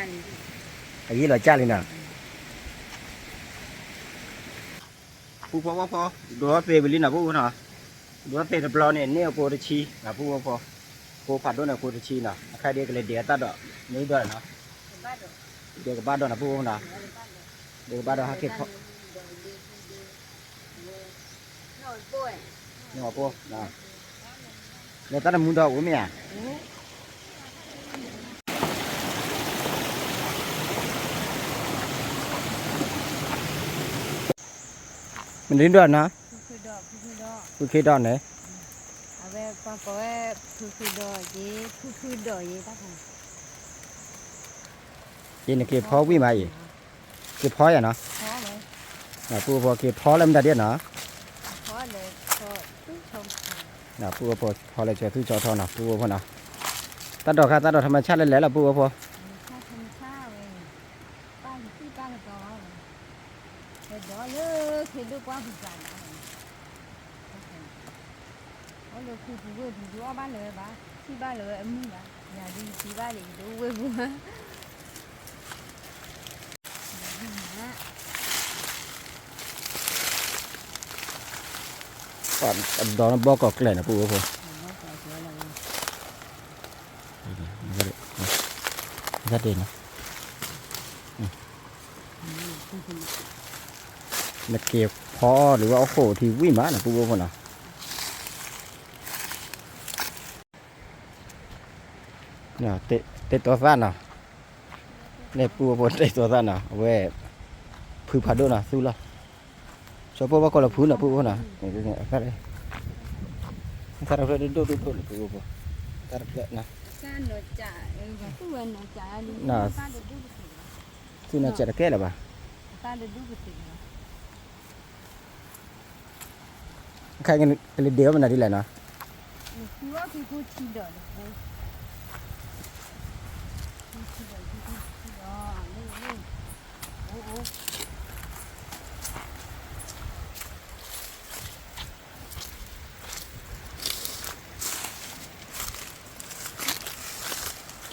နီၤ, အဂ့ၢ်လီၤစၢ်လံနီၤ. ပုၢ်ဖိဝဲၢ်ဖိ, ဒိးသ့ဝံၤလံနီၤ ပုၢ်ဖိနီၤ, ဒိးသ့တဘျီန့ၣ် န့ၢ်အကိတဆံနီၤ ပုၢ်ဖိဝဲၢ်ဖိ, ကိဖးဒိၣ်န့ၣ်ကိတဆံနီၤ, အခါဒ်ကလဲၤဒဲးအတၢ်ဒီး မ့ၢ်ဒိးနီၤ, ဒဲးကဘၣ်ဒိးနီၤ ပုၢ်ဖိနီၤ, ဒဲးကဘၣ်ဒိးဟဲက့ၤဖီ, န့ၢ်အပိ, လဲၤတၢ်တမူဒီးအိၣ်မ့ၢ်ဧါ. မနုၤဒိးနီၤ, ဖုခ့ဒီးန့ၣ်, ယနက့ၤဖီဝံၣ်မးအံၤ, က့ၤဖီယၤနီၤ, ပုၢ်ဖိက့ၤဖီလၢမတၤဒ်နီၤ, ဖီလၢ, ပုၢ်ဝဲၢ်ဖိ ဖီလၢကၠီသူၣ်ကၠီထီနီၤ ပုၢ်ဝဲၢ်ဖိနီၤ, တၢ်ဒိးခါ တၢ်ဒိးထမချၣ်လဲၣ်လဲၣ်လီၤ ပုၢ်ဝဲၢ်ဖိ, ဒီးလၢခ့ဒိၣ်ပှၢ်ပူၤစးဒၣ် အိၣ်လၢခူပူၤဝ့ၢ်ပူၤ ဒုးအီၣ်ဘၣ်လၢၤဝဲဘၣ်, ထံၣ်ဘၣ်လၢၤဝဲအမုၢ်ဘၣ်, ယၤဒုးယထံၣ်ဘၣ်လၢၤ ယဒိၣ်ဝ့ၢ်ပူၤ, ဒီးဘီကီၢ်ကျဲၤန့ၣ် ပုၢ်ဝဲၢ်ဖိ, တၢ်ဒ့ၣ်နီၤ, နက့ၤဖီအီၣ်ဒုးဝဲအခိၣ်ထံဝံၣ်မးနီၤ ပုၢ်ဝဲၢ်ဖိနီၤ, တဲတိၤသၣ်နီၤ, န့ၣ်ပုၢ်ဝဲၢ်ဖိတဲတိၤသၣ်နီၤ အဝဲ ဖုဖးဒိၣ်နီၤ သူလီၤ, စီၤဖိဘၣ်ကီၢ်လၢဖုနီၤ ပုၢ်ဝဲၢ်ဖိနီၤ, တၢ်တဖျၢၣ်ဒိၣ်ဒိၣ်ဒိၣ်ဒိၣ်န့ၣ် ပုၢ်ဝဲၢ်ဖိ, တၢ်တဖျၢၣ်နီၤ သူနီၤစဲးတကဲလၢၤဘၣ်, ခဲကလံၤဒ့ၣ်အီၣ်မနုၤဒ်လဲၣ်နီၤ, ကံၢ်ကိၢ်ထံဒီး ပုၢ်ဝဲၢ် ကံၢ်ကိၢ်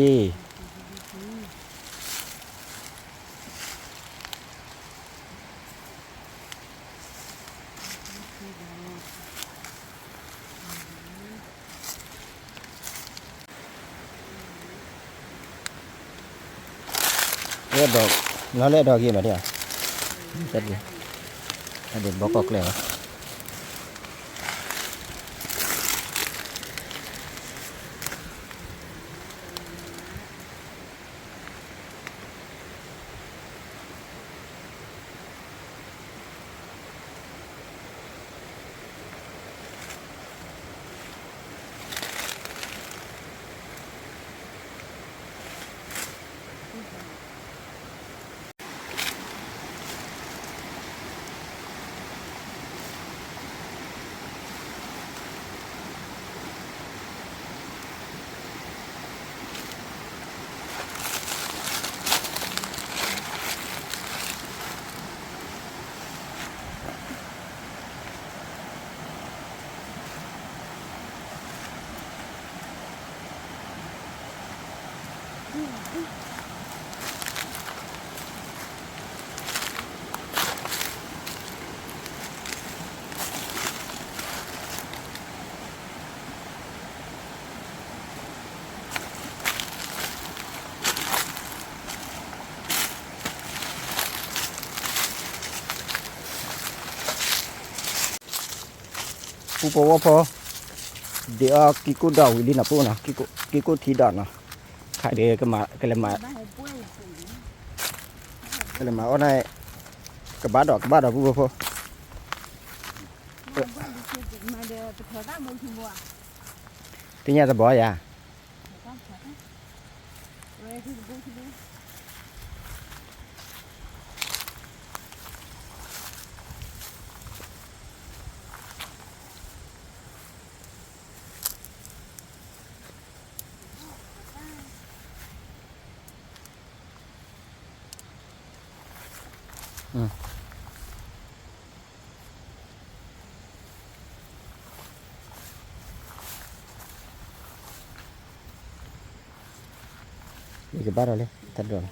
ထံ ကံၢ်ကိၢ်ထံ ဒီး နီၢ်လၢအဒီးဂ့ၤမးဒ်, တၢ်ဒ့ၣ်ဘီကီၢ်ကျဲၤလီၤ. ပုၢ်ဖိဝဲၢ်ဖိ, ဒ့ၣ်အီၣ်ကံၢ်ကိၢ်ဒီးဝံၤလံနီၤ ပုၢ်နီၤ, ကံၢ်ကိၢ်ထံဒီးနီၤ, ခါဒီး ကလဲၤမၤ, ကလဲၤမၤအီၣ်န့ၣ်, ကဘၣ်ဒီး ကဘၣ်ဒီး ပုၢ်ဖိဖိ, သ့ၣ်ညါတဘီယၤ ယကဘၣ်ဒီးလံ တၢ်ဒိးလံ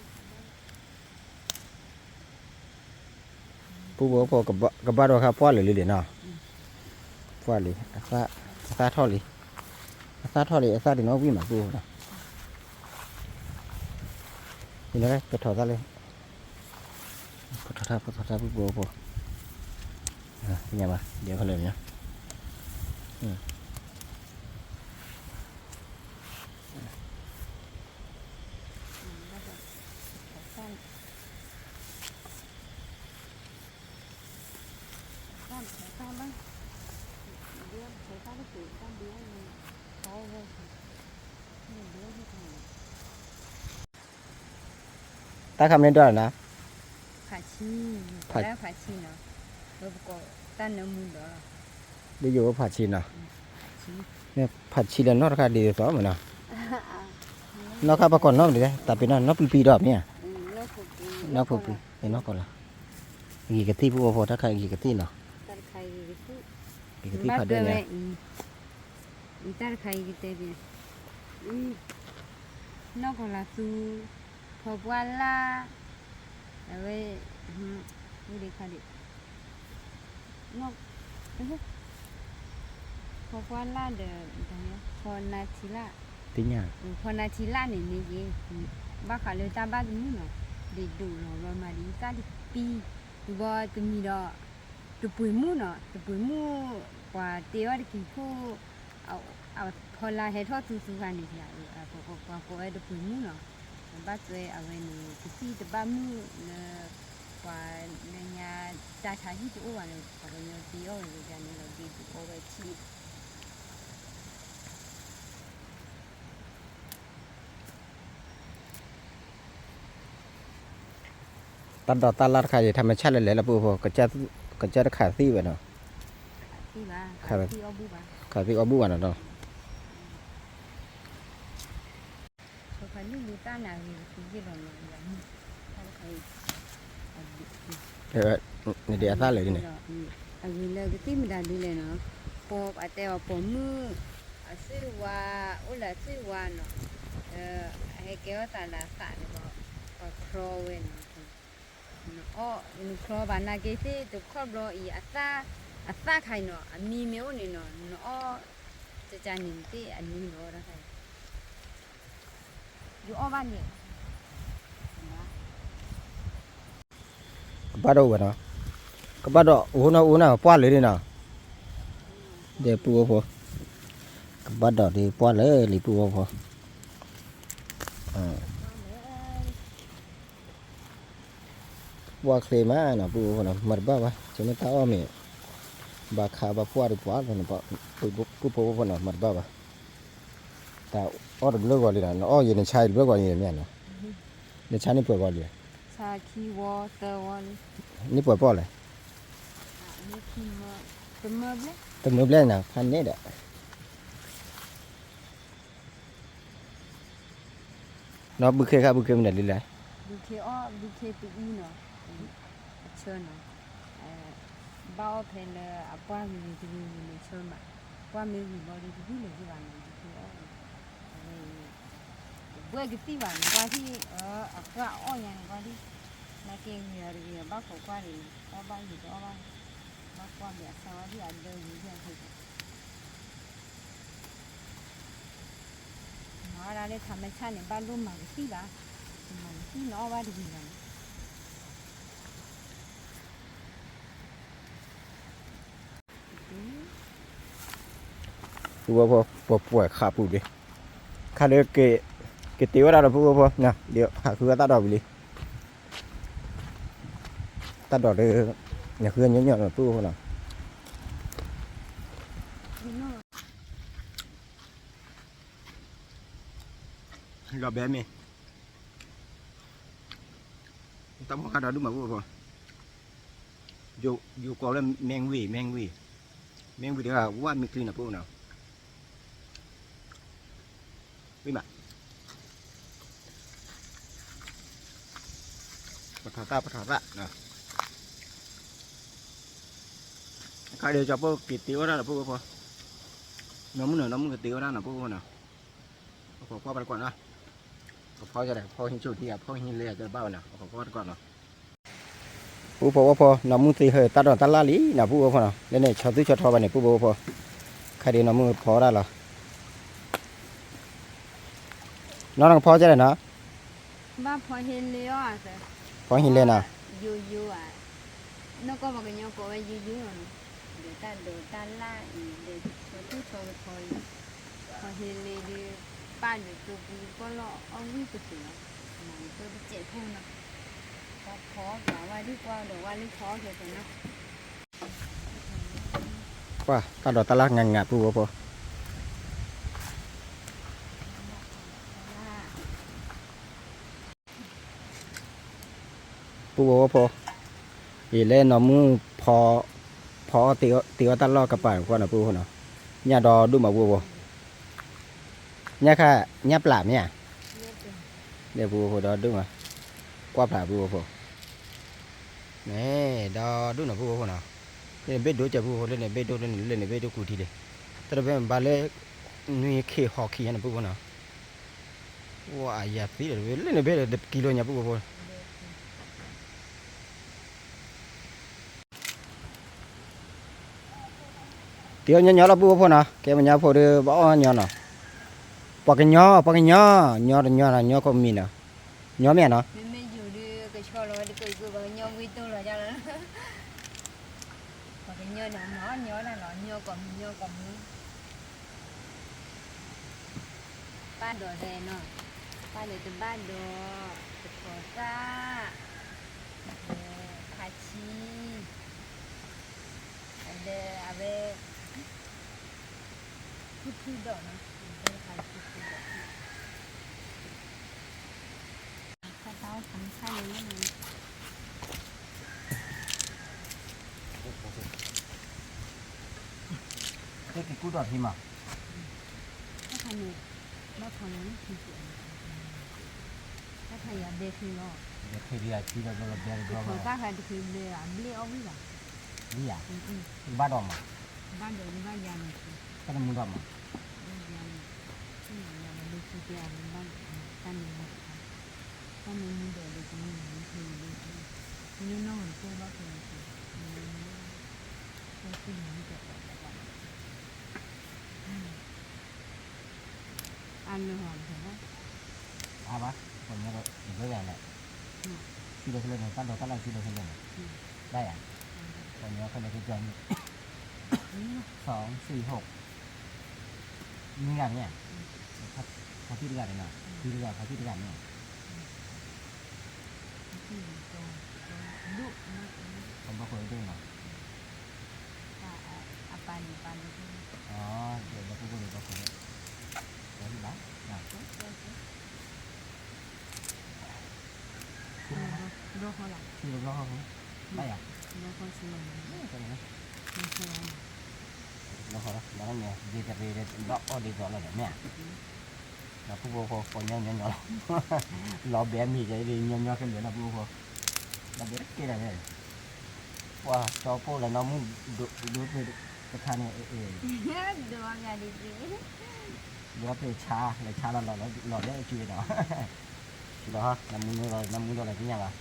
ပုၢ်ဖိဖိ ကဘၣ်ဒီးခါ ပှၢ်လၢာ်လံလံနီၤ, ပှၢ်လံ, အသၣ်ထီၣ်လံ, အသၣ်ထီၣ်လံ အသၣ်ဒုးနီၣ်ဝံၣ်မး ပုၢ်ဖိနီၤ, ပထီၣ်သၣ်လံ, ပထီၣ်တၢ် ပထီၣ်တၢ် ပုၢ်ဖိဖိ, သ့ၣ်ညါဘၣ် ဒ်ဖဲလၢာ်လံနီၤ တၢ်ခါမ့ၢ်ဒိးနၤ, ဖးဆံ, ဖးဆံနီၤ, ပကိးတၢ်နၢမူဒီးလီၤ, ဒ်ယိဖးဆံနီၤ, ဖးဆံလၢနီၢ်တခါဒ်သိးမနီၤ, နီၢ်ခါပှၤကိးနီၢ်မနုၤလဲၣ်, တၢ်ပ့ၤနီၢ် နီၢ်ပံပံဒီးမ့ၢ်ဧါ, နီၢ်ပံပံ, နီၢ်ကီၢ်လီၤ, ဂ့ၤကသံၣ် ပုၢ်ဖိဖိ တၢ်တခါဂ့ၤကသံၣ်နီၤ, ဂ့ၤကသံၣ်ဖးဒိၣ်ညါ, တၢ်တခါအံၤကတဲဘၣ်, နီၢ်ကီၢ်လီၤသူ, ဖီပှၢ်လၢ်, အဝဲ, ဝံၤဒံးခါဒံး, ဖီပှၢ်လၢ်ဒီး, ဖီနါထံလၢ်, ဖီနါထံလၢ်န့ၣ်န့ၣ်က့ၤ, ဘၣ်ဃးလၢတၢ်ဘၣ်သမုၣ်နီၤ, ဒ့ၣ်ဒိၣ်လီၤဘျီမးဒ်အံၤ သၣ်တပံ, တဘျီတမံၤဒီး, တပှ့ၤမုၣ်နီၤ, တပှ့ၤမုၣ်, ပှၤတ့အီၣ်တကံၤခိၣ်, အဖီလာ်ဟဲထီၣ်သူသူဂၤန့ၣ်, ပှၤကိးဝဲတပှ့ၤမုၣ်နီၤ, ဘၣ်သွဲအဝဲန့ၣ် ကသံၣ်တဘၣ်မုၢ်လၢ, ပှၤလၢညါတၢ်ဆါဟံၣ်တအိၣ်ဘၣ်န့ၣ် ပှၤကညီတ့အီၣ်ဝဲလၢဒ်န့ၣ်လီၤ ဒ့ၣ်ဒိၣ်အီၣ်ဝဲထံၣ် တၢ်ဒိးတၢ်လၢ်တခါအံၤ ထီၣ်မ့ၢ်ဆၣ်လဲၣ်လဲၣ်လၢပုၢ်ဖိ ကစၢ်တခးသံဝဲနီၤ, ခးသံအီၣ်ဘၣ်ဝဲနီၤနီၤ, နဒံးအသၣ်လဲၣ်ဒ်န့ၣ်, အဂ့ၤလၢကသံၣ်မတၤဒ်လဲၣ်နီၤ, ပှၤအတဲအီၤပိာ်မုၣ်, အသွံၣ်ဝါ, အိၣ်လၢအသွံၣ်ဝါနီၤ, အဟဲကဲထီၣ်သးလၢအသးန့ၣ်, ပှၤခြီဝဲနီၤ နအီၣ်နခြီဘၣ်နာ်က့သ့ၣ်တခီဘျီအံၤ, အသၣ်ခါအံၤနီၤ အမံမ့ၢ်အိၣ်န့ၣ်နီၤ နအီၣ်, ကကန့ၣ်သ့ၣ်အနံၤလီၤတခါအံၤ, ယအီၣ်ဘၣ်န့ၣ်, ကဘၣ်ဒီးဝဲနီၤ, ကဘၣ်ဒီးအိၣ်နီၤအိၣ်နီၤပှၢ်လၢာ်န့ၣ်နီၤ, ဒီးပုၢ်ဖိ, ကဘၣ်ဒီးဒ်ပှၢ်လၢာ်လံပုၢ်ဖိ, ပှၢ်ချ့မးနီၤ ပုၢ်ဖိနီၤ မၤတဘၣ်ဘၣ် ကမ့ၢ်တၢ်အီၣ်မ့ၢ်, ဘၣ်ခါဘၣ်ပှၢ်ဒီးပှၢ်လီၤ, ပုၢ်ဖိဖိနီၤ မၤတဘၣ်ဘၣ်, တၢ်အီၣ်တဘျုးဂီၤလံနီၤ နအီၣ်ယဲ နဆါတဘျုးဂီၤလံမ့ၢ်နီၤ, နဆါန့ၢ်ပှဲၤဂီၤလံ, န့ၢ်ပှဲၤပီၣ်လဲၣ်, တမၢဘျဲၣ်နီၤ ဖးန့ၣ်ဒီး နီၢ်ဘုခ့ခါဘုခ့မနုၤလံလဲၣ်, ဘုခ့အီၣ်ဘုခ့ပအံနီၤ, အဆၢနီၤ, ဘၣ်အီၣ်ဖဲလၢအပှၢ်ဂ့ၤဂ့ၤတဂ့ၤဂ့ၤန့ၣ်ဆၢမး, ပှၢ်မ့ၢ်ဂ့ၤဘီဒီးတဂ့ၤလၢၤဘၣ်နီၤ ဘုခ့အီၣ်, အဝဲ, တဘှဲကသံၣ်ဘၣ်န့ၣ် ကွၢ်ထံၣ်, အဃၢ်အီၣ်ညါန့ၣ်ကွၢ်ထံၣ်, နာ်က့ဂ့ၤအီၤတဂ့ၤအီၤဘၣ်ခိးကွၢ်န့ၣ် အီၣ်ဘၣ်ဂ့ၤတအီၣ်ဘၣ်, ဘၣ်ကွၢ်ဒီးအဆၢအီၣ်ဒံးအဒၢဂ့ၤဒံးအဃိ မၤဝဲဒၣ်လၢထးမ့ၢ်ဆၣ်န့ၣ် ဘၣ်ဒိၣ်မၤကသံၣ်ဘၣ်, မၤကသံၣ်နအီၣ်ဘၣ်တဂ့ၤဘၣ်န့ၣ်, ပုၢ်ဖိ ပှဲၤပှဲၤခးပူၤလံ, ခါဒီး က့ၤတ့ဝဲဒၣ်ဒီးပုၢ်ဖိ, ဟးဃုအသၣ်ဒိးဝံၤလံ, တၢ်ဒိးဒီး, နဃုညီညီဒီးပုၢ်ဖိနီၤ လီၤဘဲမ့ၢ်, တၢ်ဖိခါဒီးဒုးမၤပုၢ်ဖိ, ယိၤကိးလၢ မဲဝံၤ မဲဝံၤ, မဲဝံၤတဂၤ ဝၣ်မ့ၢ်ချံနီၤပုၢ်ဖိနီၤ, ဝံၤမး, ပထီၣ်သၣ် ပထီၣ်သၣ်, ခါဒီးကၠီၤပိၢ် က့ၤတ့ဝဲဒၣ်နီၤပုၢ်ဖိ, နီၢ်မုၣ်နီၤ နီၢ်မုၣ်က့ၤတ့ဝဲဒၣ်နီၤပုၢ်ဖိနီၤ, အခိးကွၢ်ပတကွၢ်နီၤ, ကဖီကလဲၣ် ကဖီဟံးဆူၣ်ထံ အဖီဟံးလဲၢ်အတဘၣ်ဝဲနီၤ အခိးကွၢ်ပတကွၢ်နီၤ ပုၢ်ဖိဝဲၢ်ဖိ နီၢ်မုၣ်သ့ဟဲတၢ်ဒိးတၢ်လၢ်လံနီၤ ပုၢ်ဖိဝဲၢ်ဖိနီၤ လၢန့ၣ် ဆီသူဆီထီဘၣ်န့ၣ် ပုၢ်ဖိဝဲၢ်ဖိ, ခါဒံးနီၢ်မုၣ်ဖီဒၣ်လီၤ, နီၢ်နကဖီကလဲၣ်နီၤ, ဘၣ်ဖီဟ့လဲၣ်အီၤ, ဖီဟ့လဲၣ်နီၤ, ယိယိဧါ, နီၢ်ကီၢ်ပှၤကညီကိးဝဲယိယိလီၤနီၤ, ဒီးတၢ်ဒိးတၢ်လၢ်အံၤ ဒီးဆီသူဆီကဖီအံၤ, ဖီဟ့လဲၣ်ဒီး ပၢ်ဒီးတိာ်ပူၤကီၢ်လီၢ်အီၣ်ဝံၣ်ကတိၤလီၤ, မၤကတိၤတစဲးဖိနီၤ, ပှၤဖီပှၤဝါဒုၣ်ကွၢ်ဒီးဝါလၢဖီအီၣ်ကဲကဲနီၤ ပှၤတၢ်ဒိးတၢ်လၢ်ငါငါပုၢ်ဖိဖိ, ပုၢ်ဖိဖိ, အံၤလၢနီၢ်မုၣ်ဖီ, ဖ ဖီအီၣ်တ့အီၣ်တ့အီၣ်တၢ်လီၢ်ကပၤန့ၣ် ပှၢ်နီၤ ပုၢ်ဖိနီၤ, ညၣ်ဒီဒူၣ်မး ပုၢ်ဖိ, ညၣ်ခါ, ညၣ်ပျၢ်မ့ၢ်ဧါ, ဒီးပုၢ်ဖိဒီဒူၣ်မး, ကွၢ်ဖျါ ပုၢ်ဖိ, န့ၣ် ဒီဒူၣ်နီၤ ပုၢ်ဖိနီၤ, လၢန့ၣ်ဘ့ၣ်ဒိၣ်ကဲ ပုၢ်ဖိ လၢန့ၣ်ဘ့ၣ်ဒိၣ် လၢန့ၣ် လၢန့ၣ်ဘ့ၣ်ဒိၣ်ကူထံလံ, တၢ်တဘ့ၣ်မ့ၢ်ဘၣ်လၢ နွံခံဟီၣ်ခံညါန့ၣ် ပုၢ်ဖိနီၤ, ဝါ အယၤသံဒီး လၢန့ၣ်ဘ့ၣ်ဒီးတကံလိညါ ပုၢ်ဖိ တ့အီၣ်ညီညီလီၤ ပုၢ်ဖိနီၤ, ကဲပှၤကညီဖိဒီး ဘၣ်အီၣ်ညီနီၤ, ပှၤကညီ ပှၤကညီ, ညီတညီနီၤ ညီကိးမံၤနီၤ, ညီမ့ၢ်ဧါနီၤ, မ့မ့ၢ်ယိၤဒီးကဆီလီၤဝဲတကၢၢ်ကၢၢ် ပှၤကညီဝံတိၢ်လီၤဒၣ်လီၤ, ပှၤကညီန့ၣ် မၤအီၣ်ညီဒၣ်လီၤ ညီကိးမံၤ ညီကိးမံၤ ဘၣ်ဒိးသဲနီၤ, ဘၣ်ဒိးတဘၣ်ဒိး, တထီၣ်သၣ်, ဒီးခါဆံ, ဒီးအဝဲ ဖုဖုဒိးနီၤ, ဖုဖုဒိး, တၢ်တၢ်အိၣ်ဖးမုၢ်ခါန့ၣ်လီၤ သ့ၣ်က့ၤကူဒီးထံမး, တၢ်ခါန့ၣ် ဘၣ်ဖးလီၤလၢခံက့ၤ, တၢ်ခါယၤဘဲချ့လီၤ, ဘဲချ့ဒ်ယၤခံလီၤဘျီလီၤဘဲတဘျီဘၣ်, တၢ်ခါတချုးဘဲဘၣ် ဘျ့အီၣ်ဝံၣ်ဘၣ်, ဝံၣ်ယၤ, ဘၣ်ဒိးမး, ဘၣ်ဒိးဘၣ်ယၤန့ၣ်, တၢ်နမူဒီးမး, ဘၣ်ယၤန့ၣ်, ဘၣ်ယၤလၢခံက့ၤအီၤဘၣ်, တၢ်နမူ တၢ်မ့ၢ်မူဒီးဒ်ကမူန့ၣ် မ့ၢ်ဖဲအံၤဒ်, မ့ၢ်နီၢ်နီၢ်ဝဲတကိၢ်ဘၣ်ဖဲအံၤ, မ့ၢ်နီၢ်နီၢ်, တၢ်သ့ၣ်ညါတကိးဘၣ်ဘၣ်, အါလၢဟီၣ်တဖဲဘၣ်, အါဘၣ်, ပှၤညီဒီးတဘျီယၤလဲၣ်, ဆံလီၤခဲလၢာ်န့ၣ် တၢ်ဒိးတၢ်လၢဆံလီၤခဲလၢာ်န့ၣ်, ဘၣ်ယၤ, ပှၤညီခဲလၢာ်ကကီန့ၣ်, စီၤ သံး ဟိး မံဂၤန့ၣ်, ဖီသံတဂၤန့ၣ်နီၤ, သံတဂၤ ဖီသံတဂၤန့ၣ်, ပဘၣ်ဃိဒိၣ်နီၤ, အပၢ်န့ၣ်ပၢ်လၢ, အၢ ဒီးပဘၣ်ဃိဒိၣ်, ဒီးဘၣ်, ဘျီဃီလီၤ, ဘျီဃီ, ဘၣ်ယၤ, ဘျီဃီဆူလီၤ, ဘျီဃီလီၤ, ဘျီဃီလီၤ, ဘျီဃီလီၤ, ယကရ့ဒီး ဘျီအီၣ်ဒ်သိးလီၤဒီးမ့ၢ်ဧါ, ဒီးပုၢ်ဖိဖိ ပှၤညီညီညီလီၤ, လီၤဘဲမံၤကဲဒ်ညီညီခဲလၢာ်လီၤ ပုၢ်ဖိဖိ, လီၤဘဲတကဲလၢာ်န့ၣ်, ပှၤကၠီပိၢ်လဲၤနီၢ်မုၢ်ဒိၣ်တခါန့ၣ်, အ့ၣ်, ဒိၣ်မးဒ်, ဒိၣ်ပ့ၤဆါ လဲၤဆါလီၤလီၤလီၤလီၤလၢအစုဒီး, လီၤ, နမူဒီး နမူဒီးလဲၤသ့ၣ်ညါဘၣ်,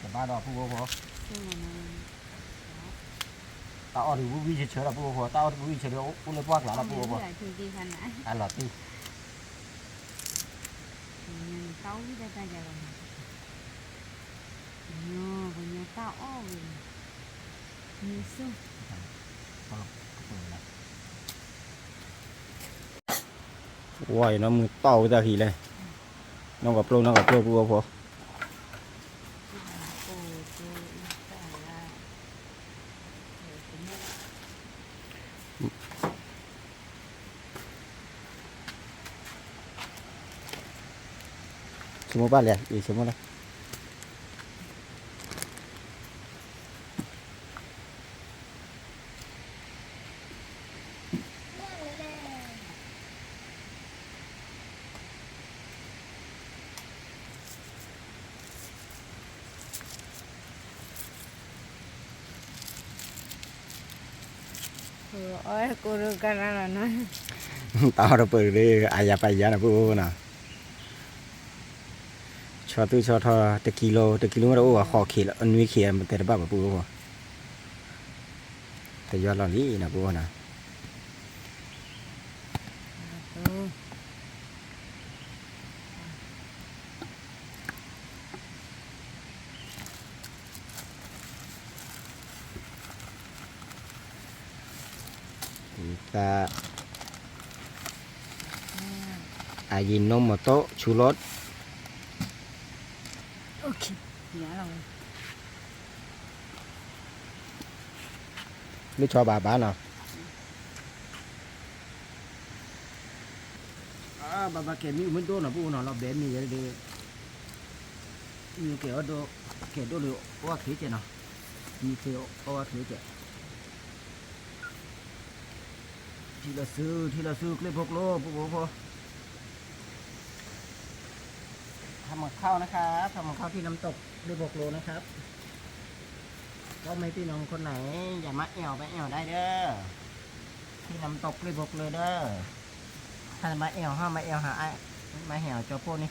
တဘၣ်ဒီးပုၢ်ဖိဖိ, တၢ်အီၣ်တဝံၣ်ဝံၣ်ဆၢဆၢလီၤ ပုၢ်ဖိဖိ, တၢ်အီၣ်တဝံၣ်ဝံၣ်ဆၢဒီး အိၣ်လၢပှၢ်ကျါလီၤ ပုၢ်ဖိဖိ, အလီၤတံၢ် တၢ်အီၣ်ဝံၣ်တၢ်တၢ်ယၤလီၤ, ပှၤညီတၢ်အီၣ်ဝဲ, မ့ၢ်စိ, ဝါအံၤနီၢ်မုၢ်တီၢ်ဝဲတၢ်ဃံလဲၣ်, နီၢ်ကပျိ နီၢ်ကပျိ ပုၢ်ဖိဖိ ဆိကမိၣ်ဘၣ်လဲၣ်, ယဆိကမိၣ်လီၤ. အီၣ်ကိၢ်ဒိၣ်ကရၢလီၤနီၤ, တၢ်အီၣ်တပၢၢ်လၢ အါယၤပာ်ယၤနီၤ ပုၢ်ဖိနီၤ, ဆီသူၣ်ဆီထီ တကံလိ တကံလိမ့ၢ်တအိၣ်ဘၣ် ဃိးခံလီၤ နွံခံ မ့ၢ်တဲတဘၣ်ဘၣ် ပုၢ်ဖိ, တယွၤလီၤလံနီၤ ပုၢ်ဖိနီၤ. သး အယံၤနိမတၢ်ဆူလီၤ, လၢဆီဘၣ်ဘၣ်နီၤ, ဘၣ်ဘၣ်ကဲမံမ့ၢ်ဒိၣ်နီၤ ပုၢ်ဖိနီၤ လီၤဘဲမံယဲဒၣ် ကဲၤဒိၣ်, ကဲၤဒိၣ်လၢအီၣ်ဝဲချ့ကဲနီၤ, မံသ့အီၣ်ဝဲချ့ကဲ, ထံလီၤဆူ, ထံလီၤဆူ ကျ့ဖိကျိ ပူဖိဖိ, ทำกับข้าวนะครับ ทำกับข้าวที่น้ำตกคลื่นบกโลนะครับ ก็ไม่พี่น้องคนไหน อยากมาแอวไปแอวได้เด้อ ที่น้ำตกคลื่นบกเลยเด้อ ถ้ามาแอวห้ามาแอวหาไอ้ มาแอวโจโป้นี่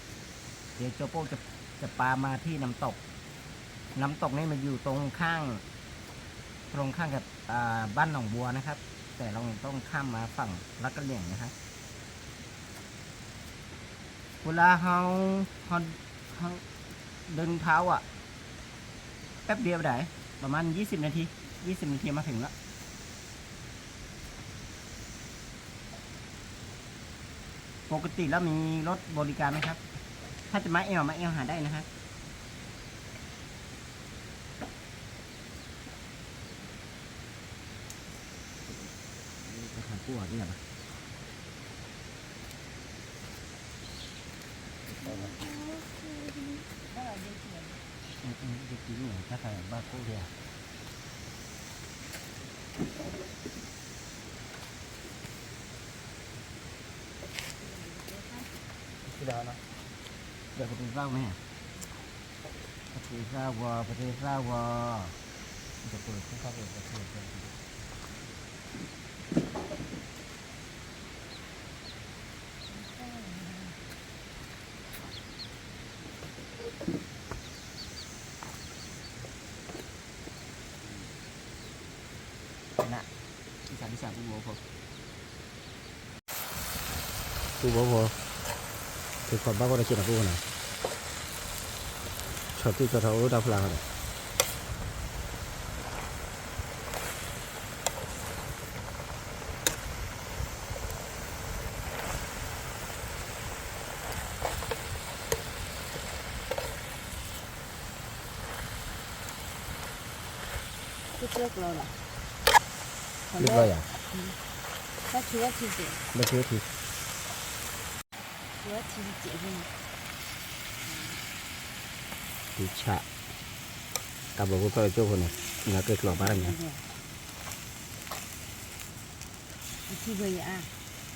เดี๋ยวโจโป้จะ จะปามาที่น้ำตก น้ำตกนี่มันอยู่ตรงข้าง ตรงข้างกับ อ่า บ้านหนองบัวนะครับ แต่เราต้องข้ามมาฝั่งลัดกะเหลี่ยงนะครับ เวลาเรา เรา เราเดินเท้าอะ แป๊บเดียวได้ ประมาณยี่สิบนาที ยี่สิบนาทีมาถึงแล้ว ปกติแล้วมีรถบริการไหมครับ ถ้าจะมาแอว มาแอวหาได้นะครับ จะหากู้อ่ะเนี่ยปะ อืมอืม จะกินเนี่ย ถ้าใครบ้ากู้เนี่ย ที่ดาวนะ เดี๋ยวไปกินข้าวไหม ပတသၣ်ဝီၤ ပတသၣ်ဝီၤ တပှဲၤခိၣ်ခါပှဲၤပှဲၤခိၣ် န ဒ်စးဒ်စး ပူဖိဖိ ပူဖိဖိ သုခွါဘၣ်ကီၢ်တက့ၢ်နၤ ပူဖိနၤ ဆီၣ်သူၣ်ဆီၣ်ထီၣ်အိၣ်တၢ်ဖျါဃီဒီး เรียบร้อยอ่ะ ဘၣ်ဆူဝဲထံ ဘၣ်ဆူဝဲထံ ဆူဝဲထံ ထံဆး တၢ်ဘီဖိဖျၢၣ်လၢကၠိဖိန့ၣ် နက့ၤကျိးဘၣ်တၢ်ညါ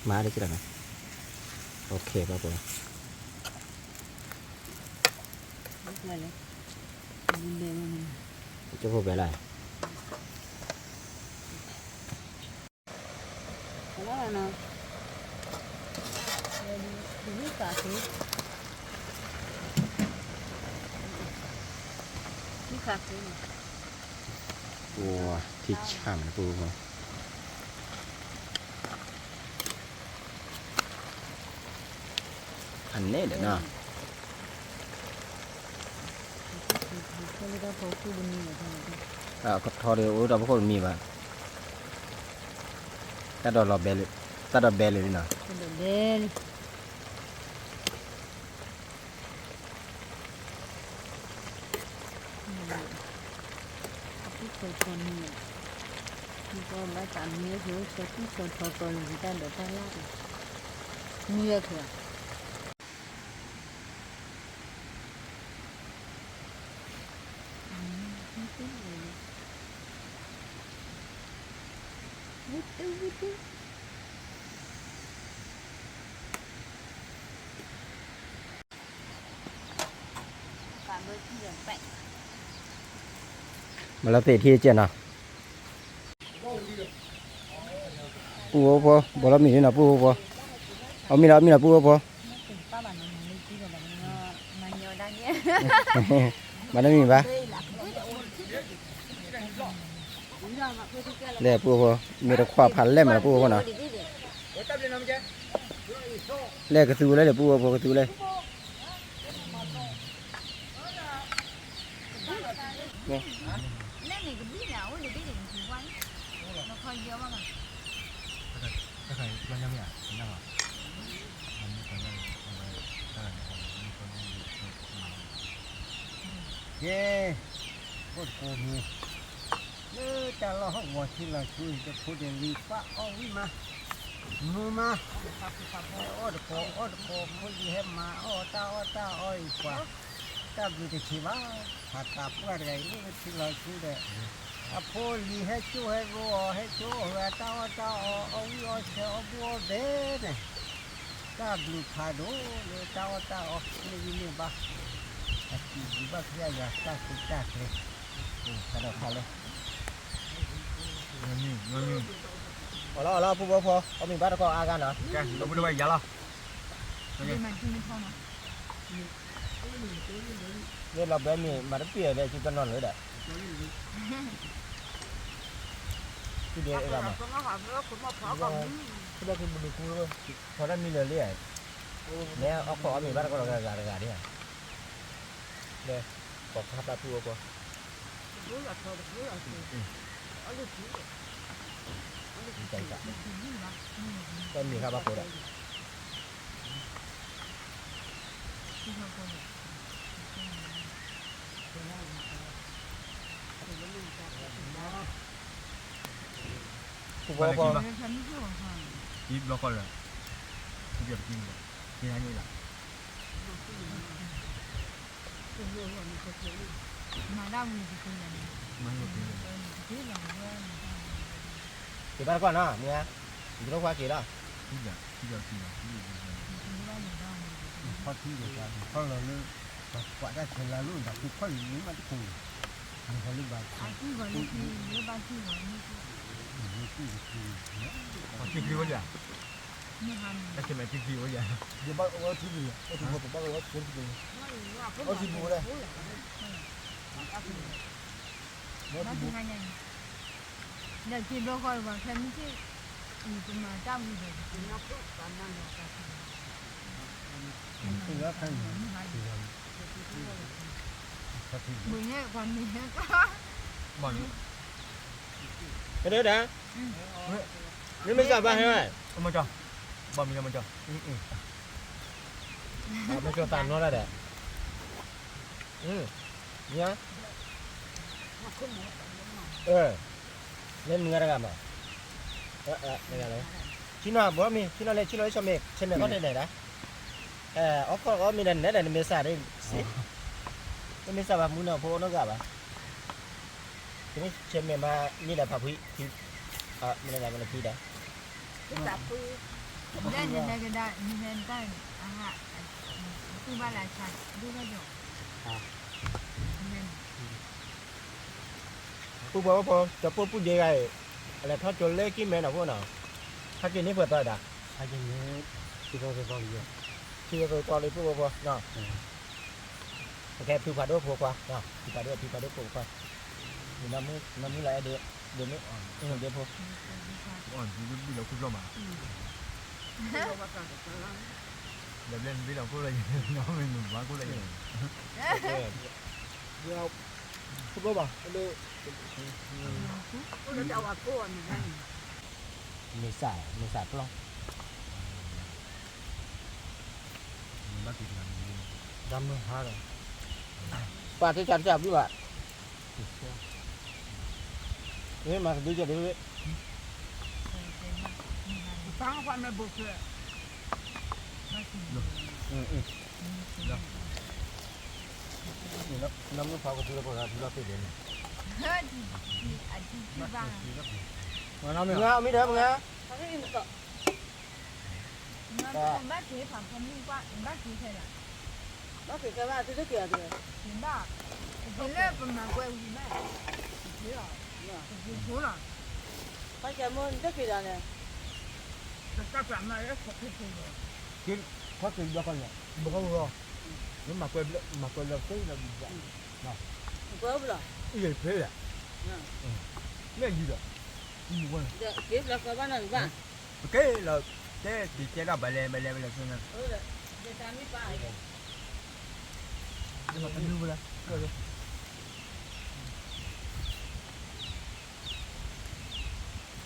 မၤဒ်က့ၤလီၤန့ၣ် OK ဘၣ်ဖိ ကၠိဖိဘဲလၢ ထံဆးမး ပူဖိ ဖးန့ၣ်ဒီးနီၤ ကထီဒီး အိၣ်ဒီးပခိၣ်တမံၤဘၣ် တၢ်ဒိးလီၤဘဲလၢ တၢ်ဒိးဘဲလၢနီၤ မံဝဲခဲ မၤလီၤသ့ၣ်ထံကဲနီၤ ပူဖိဖိ ဘီလီၤမံၤန့ၣ်နီၤ ပူဖိဖိ အမံၤလီၤ အမံၤလီၤ ပူဖိဖိ မၤတမံၤဘၣ် လဲၣ်ပူဖိဖိ မ့ၢ်တခွါဖးလဲၢ်မးလီၤ ပူဖိဖိနီၤ လဲၣ်ကသူလဲၣ် လဲၣ်ပူဖိဖိ ကသူလဲၣ် ကဲ အိၣ်တကိးမံၤ လၢတၢ်လီၢ်ဟီၣ်ကဝီၤထံလီၤဆူ တဖိဒီးလံၤပှၢ်အီၣ်ဝံၣ်မး မုာ်မး ဟဲအီၣ်တကိး အီၣ်တကိး ဖိလံၤဟဲမၤအီၣ်တၢ်အီၣ်တၢ်အီအံၤပှၤ တၢ်ဘျုးတဆံးဘၣ်, ဖးသးပှၢ်တဂၤအံၤ လၢထံလီၤဆူဒီး အဖိလံၤဟဲကၠိဟဲရိအီၤ ဟဲကၠိအီၤ တၢ်အီၣ်တၢ်အီ အီၣ်ဝံၣ်အီၣ်ဆၢ အီၣ်ဘူၣ်အီၣ်ဘဲန့ၣ်, တၢ်ဘျုးဖးဒိၣ်လၢတၢ်အီၣ်တၢ်အီ န့ၢ်ဂံၢ်န့ၢ်ဘါ, အစံးဘျုးဘၣ်ကစၢ်ယွၤ တၢ်ဃူတၢ်ကျဲၤ, ဖးဒိၣ်ဖးလဲၢ်, အီၣ်လီၤအီၣ်လီၤ ဖိဖိဖိ အီၣ်မ့ၤဘၣ်တကီၢ်အါဂၤနီၤ, မ့ၢ်လီၤဘဲမ့ၢ်မၤတပ့ၢ်ဒီး ကတနီၤလၢဒီး, ကဒဲးဂၤမး, ဖီတၢ်မံလၢာ်လံ, မ့ၢ်အီၣ်ခိးအီၣ်မ့ၤဘၣ်တကီၢ်လီၤဂၤဂၤတဂၤဒၣ်, လၢ, ကိးခါသးပူၤအီၤကွၢ်, တၢ်မံၤခါဘၣ်ကိးဒီး ပဘၣ်လၢခံဘၣ်, ခံဘျီဃီလၢ, ခံဘျီပတံၤလီၤ, ခံနၤညိလီၤ, မၤဒၣ်ဝံၤတက့ၢ်လီၤန့ၣ်, က့ၤဘၣ်တကွၢ်နီၤ မ့ၢ်ဧါ, ယတလိၣ်ခွါက့ၤလီၤ, ခံဘျီခံလီၤ, ခီထံဒီး ခီလီၤလၢ ပှၤကွၢ်တၢ်ဆဲးလၤလိၣ်ဒီး ပူၤဖီၣ်လံၤမးတခိၣ်န့ၣ်, မ့ၢ်လၢဘၣ် အထံကီၢ်လၢခံ လၢဘၣ်ထံကီၢ်န့ၣ်, အထံကီၢ်လၢခံ, တၢ်ဆဲးမဲာ်ထံကီၢ်ဝဲယၤ, ယဘၣ်အဝဲထံကီၢ်, အထံကီၢ်ပဘၣ်အဝဲထံကီၢ်, အထံကီၢ်လဲၣ်, ဘၣ်ထံကီၢ်ညါအံၤ, ဒီးက့ၤဘျီဃီလၢပှၤခဲမုၢ်ဆ့ၣ်, အံၤပမၤတၢ်ဝံၤဒီး, ဘုးန့ၣ်ပှၤမ့ၢ်ဟဲကီ, ကဒၢဒၣ်, မ့ၢ်မ့ၢ်စၢ်ဘၣ်ဟဲ, မ့ၢ်ကီ, ဘၣ်မ့ၢ်ကီမ့ၢ်ကီ, မ့ၢ်ကီသးနီတၢ်ဒီး, ညါ, မ့ၢ်မုၢ်ဂၤတဂၤမး, ဆ့ၣ်နီၤဘီမ့ၢ် ဆ့ၣ်နီၤလဲၣ် ဆ့ၣ်နီၤလၢဆီမဲာ် ဆဲမဲာ်ခီၣ်တဲာ်န့ၣ်ဒၣ်, အီၣ်ခိးအီၣ်မ့ၤဒီးနဲဒၣ် နမ့ၢ်စၢ်န့ၣ်, နမ့ၢ်စၢ်ဘၣ်မူနီၤ ဖိအိၣ်နီတဂၤဘၣ်, တမ့ၢ်ဆဲမဲာ်မး န့ၢ်ဒီးဖးဖှံ, မ့ၢ်နဂၤမ့ၢ်နဖှံဒီး, ဒီးနဟဲကဒါ နဟဲတၢ်, အဟး, သူၣ်ဘၣ်လၢဆါ, ဒိၣ်ထီၣ်ကီၤ, ပူၤပှၤဝဲဖိ တပိၢ်ပူၣ်ဒ့ဂၤအံၤ, အလဲၤထီၣ်ကၠိလၢကံၢ်မဲနီၤဖိနီၤ, ဟဲက့ၤန့ၢ်ပှဲၤသီဒၣ်, ဟဲက့ၤန့ၢ်, ခံသီသီလံ, ခံသီသီလံ ပူၤပှၤဖိ, ကဲဖုဖးဒိၣ်ဖိခွါ, ဖုဖးဒိၣ် ဖုဖးဒိၣ်ဖိခွါ, နမုၢ်လၢအဲၣ်ဒိး, ဒိးမ့ၢ်, ဒ့ဖိ, ဘုလီၤခူၣ်ဘျီမး, လၢဘျဲၣ်ဘ့ၣ်လီၤခူၣ်လီၤယဲ, နီၢ်မ့ၢ်မုာ်ဘၣ်ခူၣ်လီၤယဲ, ခူၣ်ဘျီဘၣ်, မ့ၢ်စၢ်, မ့ၢ်စၢ်ပျီ, တၢ်မုၢ်ဟါဒီး, ပှၤတဆးတဆးဘုဘၣ်, မ့ၢ်မၤကဒုကဲဒ်, ပၢ်ကွၢ်မ့ၢ်ဘိးချၢ, နမုၢ်ဖးကသူလၢပှၤဂၤထူလီၤသ့ၣ်ဒဲးန့ၣ်, မ့ၢ်ဒီးမ့ၢ်ဧါ, ဘၣ်က့ၤဖးဖီမုၢ်ကွၢ် ဘၣ်က့ၤခဲလၢာ်, ဘၣ်က့ၤခဲဘၣ်သုတက့ၤအီၤတဂ့ၤ, ဘၣ်, က့ၤလၢပမၤကွဲဝံၤဘၣ်, က့ၤလီၤ, က့ၤဖိလီၤ, ဘၣ်ကဲမိၢ်နတက့ၤဒီးလဲၣ်, တၢ်ကျးမးလၢခီၣ်ထံးဖိလီၤ, ခီၣ်ထံးဘျီခီၣ်ညါ, ဘျီခီၣ်လီၤ, မ့ၢ်မၤကွဲ, မၤကွဲလီၤသ့လီၤဘၣ်, ကွဲအိၣ်ဘျီ, အံၤဖဲလဲၣ်, မ့ၢ်ယံၤဒီး, က့ၤဘျီခီဘၣ်နီၤဘၣ် ပက့ၤလီၤ, တဲက့ၤကဲထီၣ်ဘၣ်လဲၣ်ဘၣ်လဲၣ်ဘၣ်လဲၣ်, တမၤတနုၤဝဲလဲၣ်,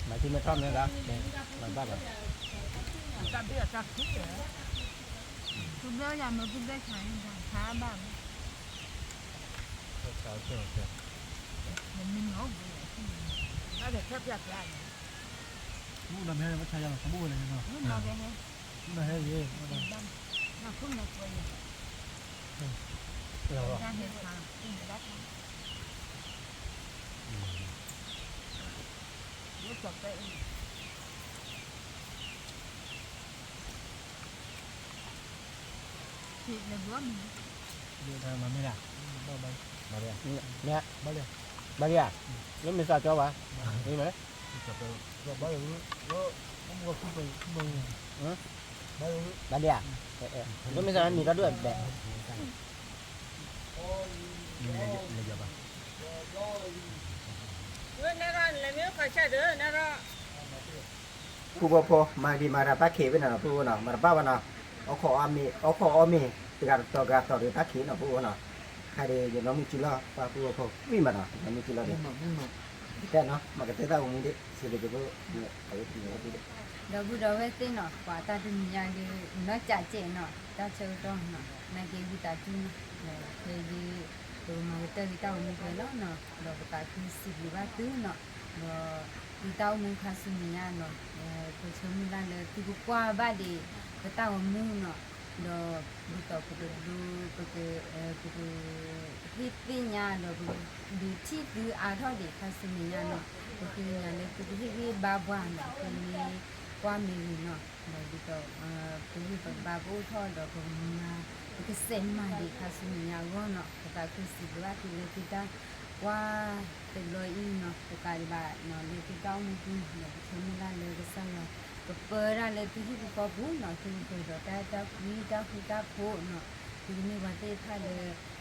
မၤထံမဲထီၣ်မ့ၢ်ဂၤ, မၤဘၣ်ဘၣ်, တၢ်ဘ့ၣ်အတၢ်ထူၣ်, သူဘျီယၤမ့ၢ်သူဘျီဆါန့ၣ် ဆါဘၣ်ဘၣ်, ဆါဆါဆါ, မ့ၢ်နီၢ်ဘိ, ဘၣ်ဒီးဆါဖျါဖျါန့ၣ် မ့ၢ်နီၢ်မ့ၢ်ဟဲ မ့ၢ်ဆါယၤလီၤ သးဘိဝဲလဲၣ်နီၤ, မ့ၢ်နီၢ်မ့ၢ်ဟဲ, မ့ၢ်နီၢ်ဟဲဂ့ၤ, မ့ၢ်နီၢ်, နၢ်ခိၣ်နၢ်ကွဲးယၤ, တၢ်ဟဲဖးလီၤ. မ့ၢ်ဒၣ်, ဘၣ်လံဧါ, လၢမ့ၢ်စးကၠီဘၣ်, မ့ၢ်, ဘၣ်လံဧါ, လၢမ့ၢ်စးမံၤကီဒိၣ်ဘဲး ဖုဖိဖိ မၤဒံးမၤတၢ် တၢ်ခံးဝဲနီၤ ဖုဖိနီၤ မၤတဘၣ်ဘၣ်နီၤ, အီခီအီမ့ၤ အီခီအီမ့ၤ တဂၤတတီၤ တဂၤတတီၤဒီး တၢ်ခံးနီၤ ဖုဖိနီၤ, ခါဒီး ယနီၢ်မုၢ်စုလီၢ် ပှၤဖုဖိဖိ ဝံၣ်မးနီၤ ယနီၢ်မုၢ်စုလီၢ်ဒီး ကတဲနီၤ မၤကတၢၢ်တၢ်ဂီၤမူဒံး စံးဘျုးက့ၤဖု ဒီပုၢ်ဒီဝဲၢ်သ့ၣ်နီၤ ပှၤတၢ်တနံၤညါဒီး နီၢ်ကးကဲးနီၤ တၢ်ဆၢကတီၢ်နီၤ နာ်က့ဝံသးစူၤနီၤ ဒီးဖဲဒ် ပကမၤကတၢၢ်လံတၢ်ဂီၤမူဖဲလီၤနီၤ ဒီးပသးခုစံးဘျုးဘၣ်သုနီၤ ဒီး သုတၢ်အိၣ်မူခါဆူမဲာ်ညါနီၤ ပဆၢမုၢ်လၢ်လၢသုကကွၢ်ဘၣ်ဒံး ပတၢ်ဂီၤမူနီၤ ဒီးဒ်သိးပကဒိ ပက ပက ဟ့ၣ်သ့ၣ်ညါဒီးပကဒုးထံၣ်သုအါထီၣ်ဒံး ခါဆူမဲာ်ညါနီၤ ပဃ့ကညးလၢသုကဟ့ၣ်ဂံၢ်ဘါပှၤနီၤ သုမ့ၢ်ကွၢ်မ့ၢ်ဂ့ၤနီၤ ဒီးဒ်သိး ပဂံၢ်ပဘါပအိၣ်ထီၣ်ဒီးပကမၤ ပကစဲးမၤဒံးခါဆူမဲာ်ညါအဂီၢ်နီၤ ပသးခုစံးဘျုးဘၣ်သုလၢသုတၢ်ကွၢ်တဘျီအံၤနီၤ တကးဒံးဘၣ်နီၤ လၢသုတၢ်အိၣ်မူပူၤနီၤ ပဆၢမုၢ်လၢ်လၢကစၢ်ယွၤ ကပၢတၢ်လၢသုဟံၣ်ဖိဃီဖိပူၤနီၤ သုကပၢၤဒီးတၢ်အဲၣ်တၢ်ကွံတၢ်ဃူတၢ်ဖိးနီၤ သုကမ့ၢ်ပှၤသ့ၣ်တဖၣ်လၢ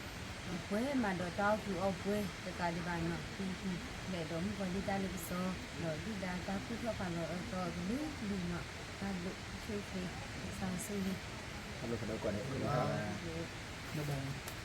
အပှဲၤမးဒီးတၢ်အီၣ်ကုးအီပှဲၤ တကးဒံးဘၣ်နီၤ သုကလဲၤဒီးမုၣ်ကီၤလံၢ်တၢ်လ့ပစီ ဒီးဒုၣ်ဒါတၢ်ကူၣ်ထီၣ်ဖးလီၤအၢသီအကလုာ်ကလုာ်နီၤ တၢ်ဘျုးဆိၣ်ဂ့ၤ ကစၢ်ဆိၣ်ဂ့ၤ တၢ်ဘျုးဖးဒိၣ်ကိးဂၤဒဲး ဘၣ်ဘၣ်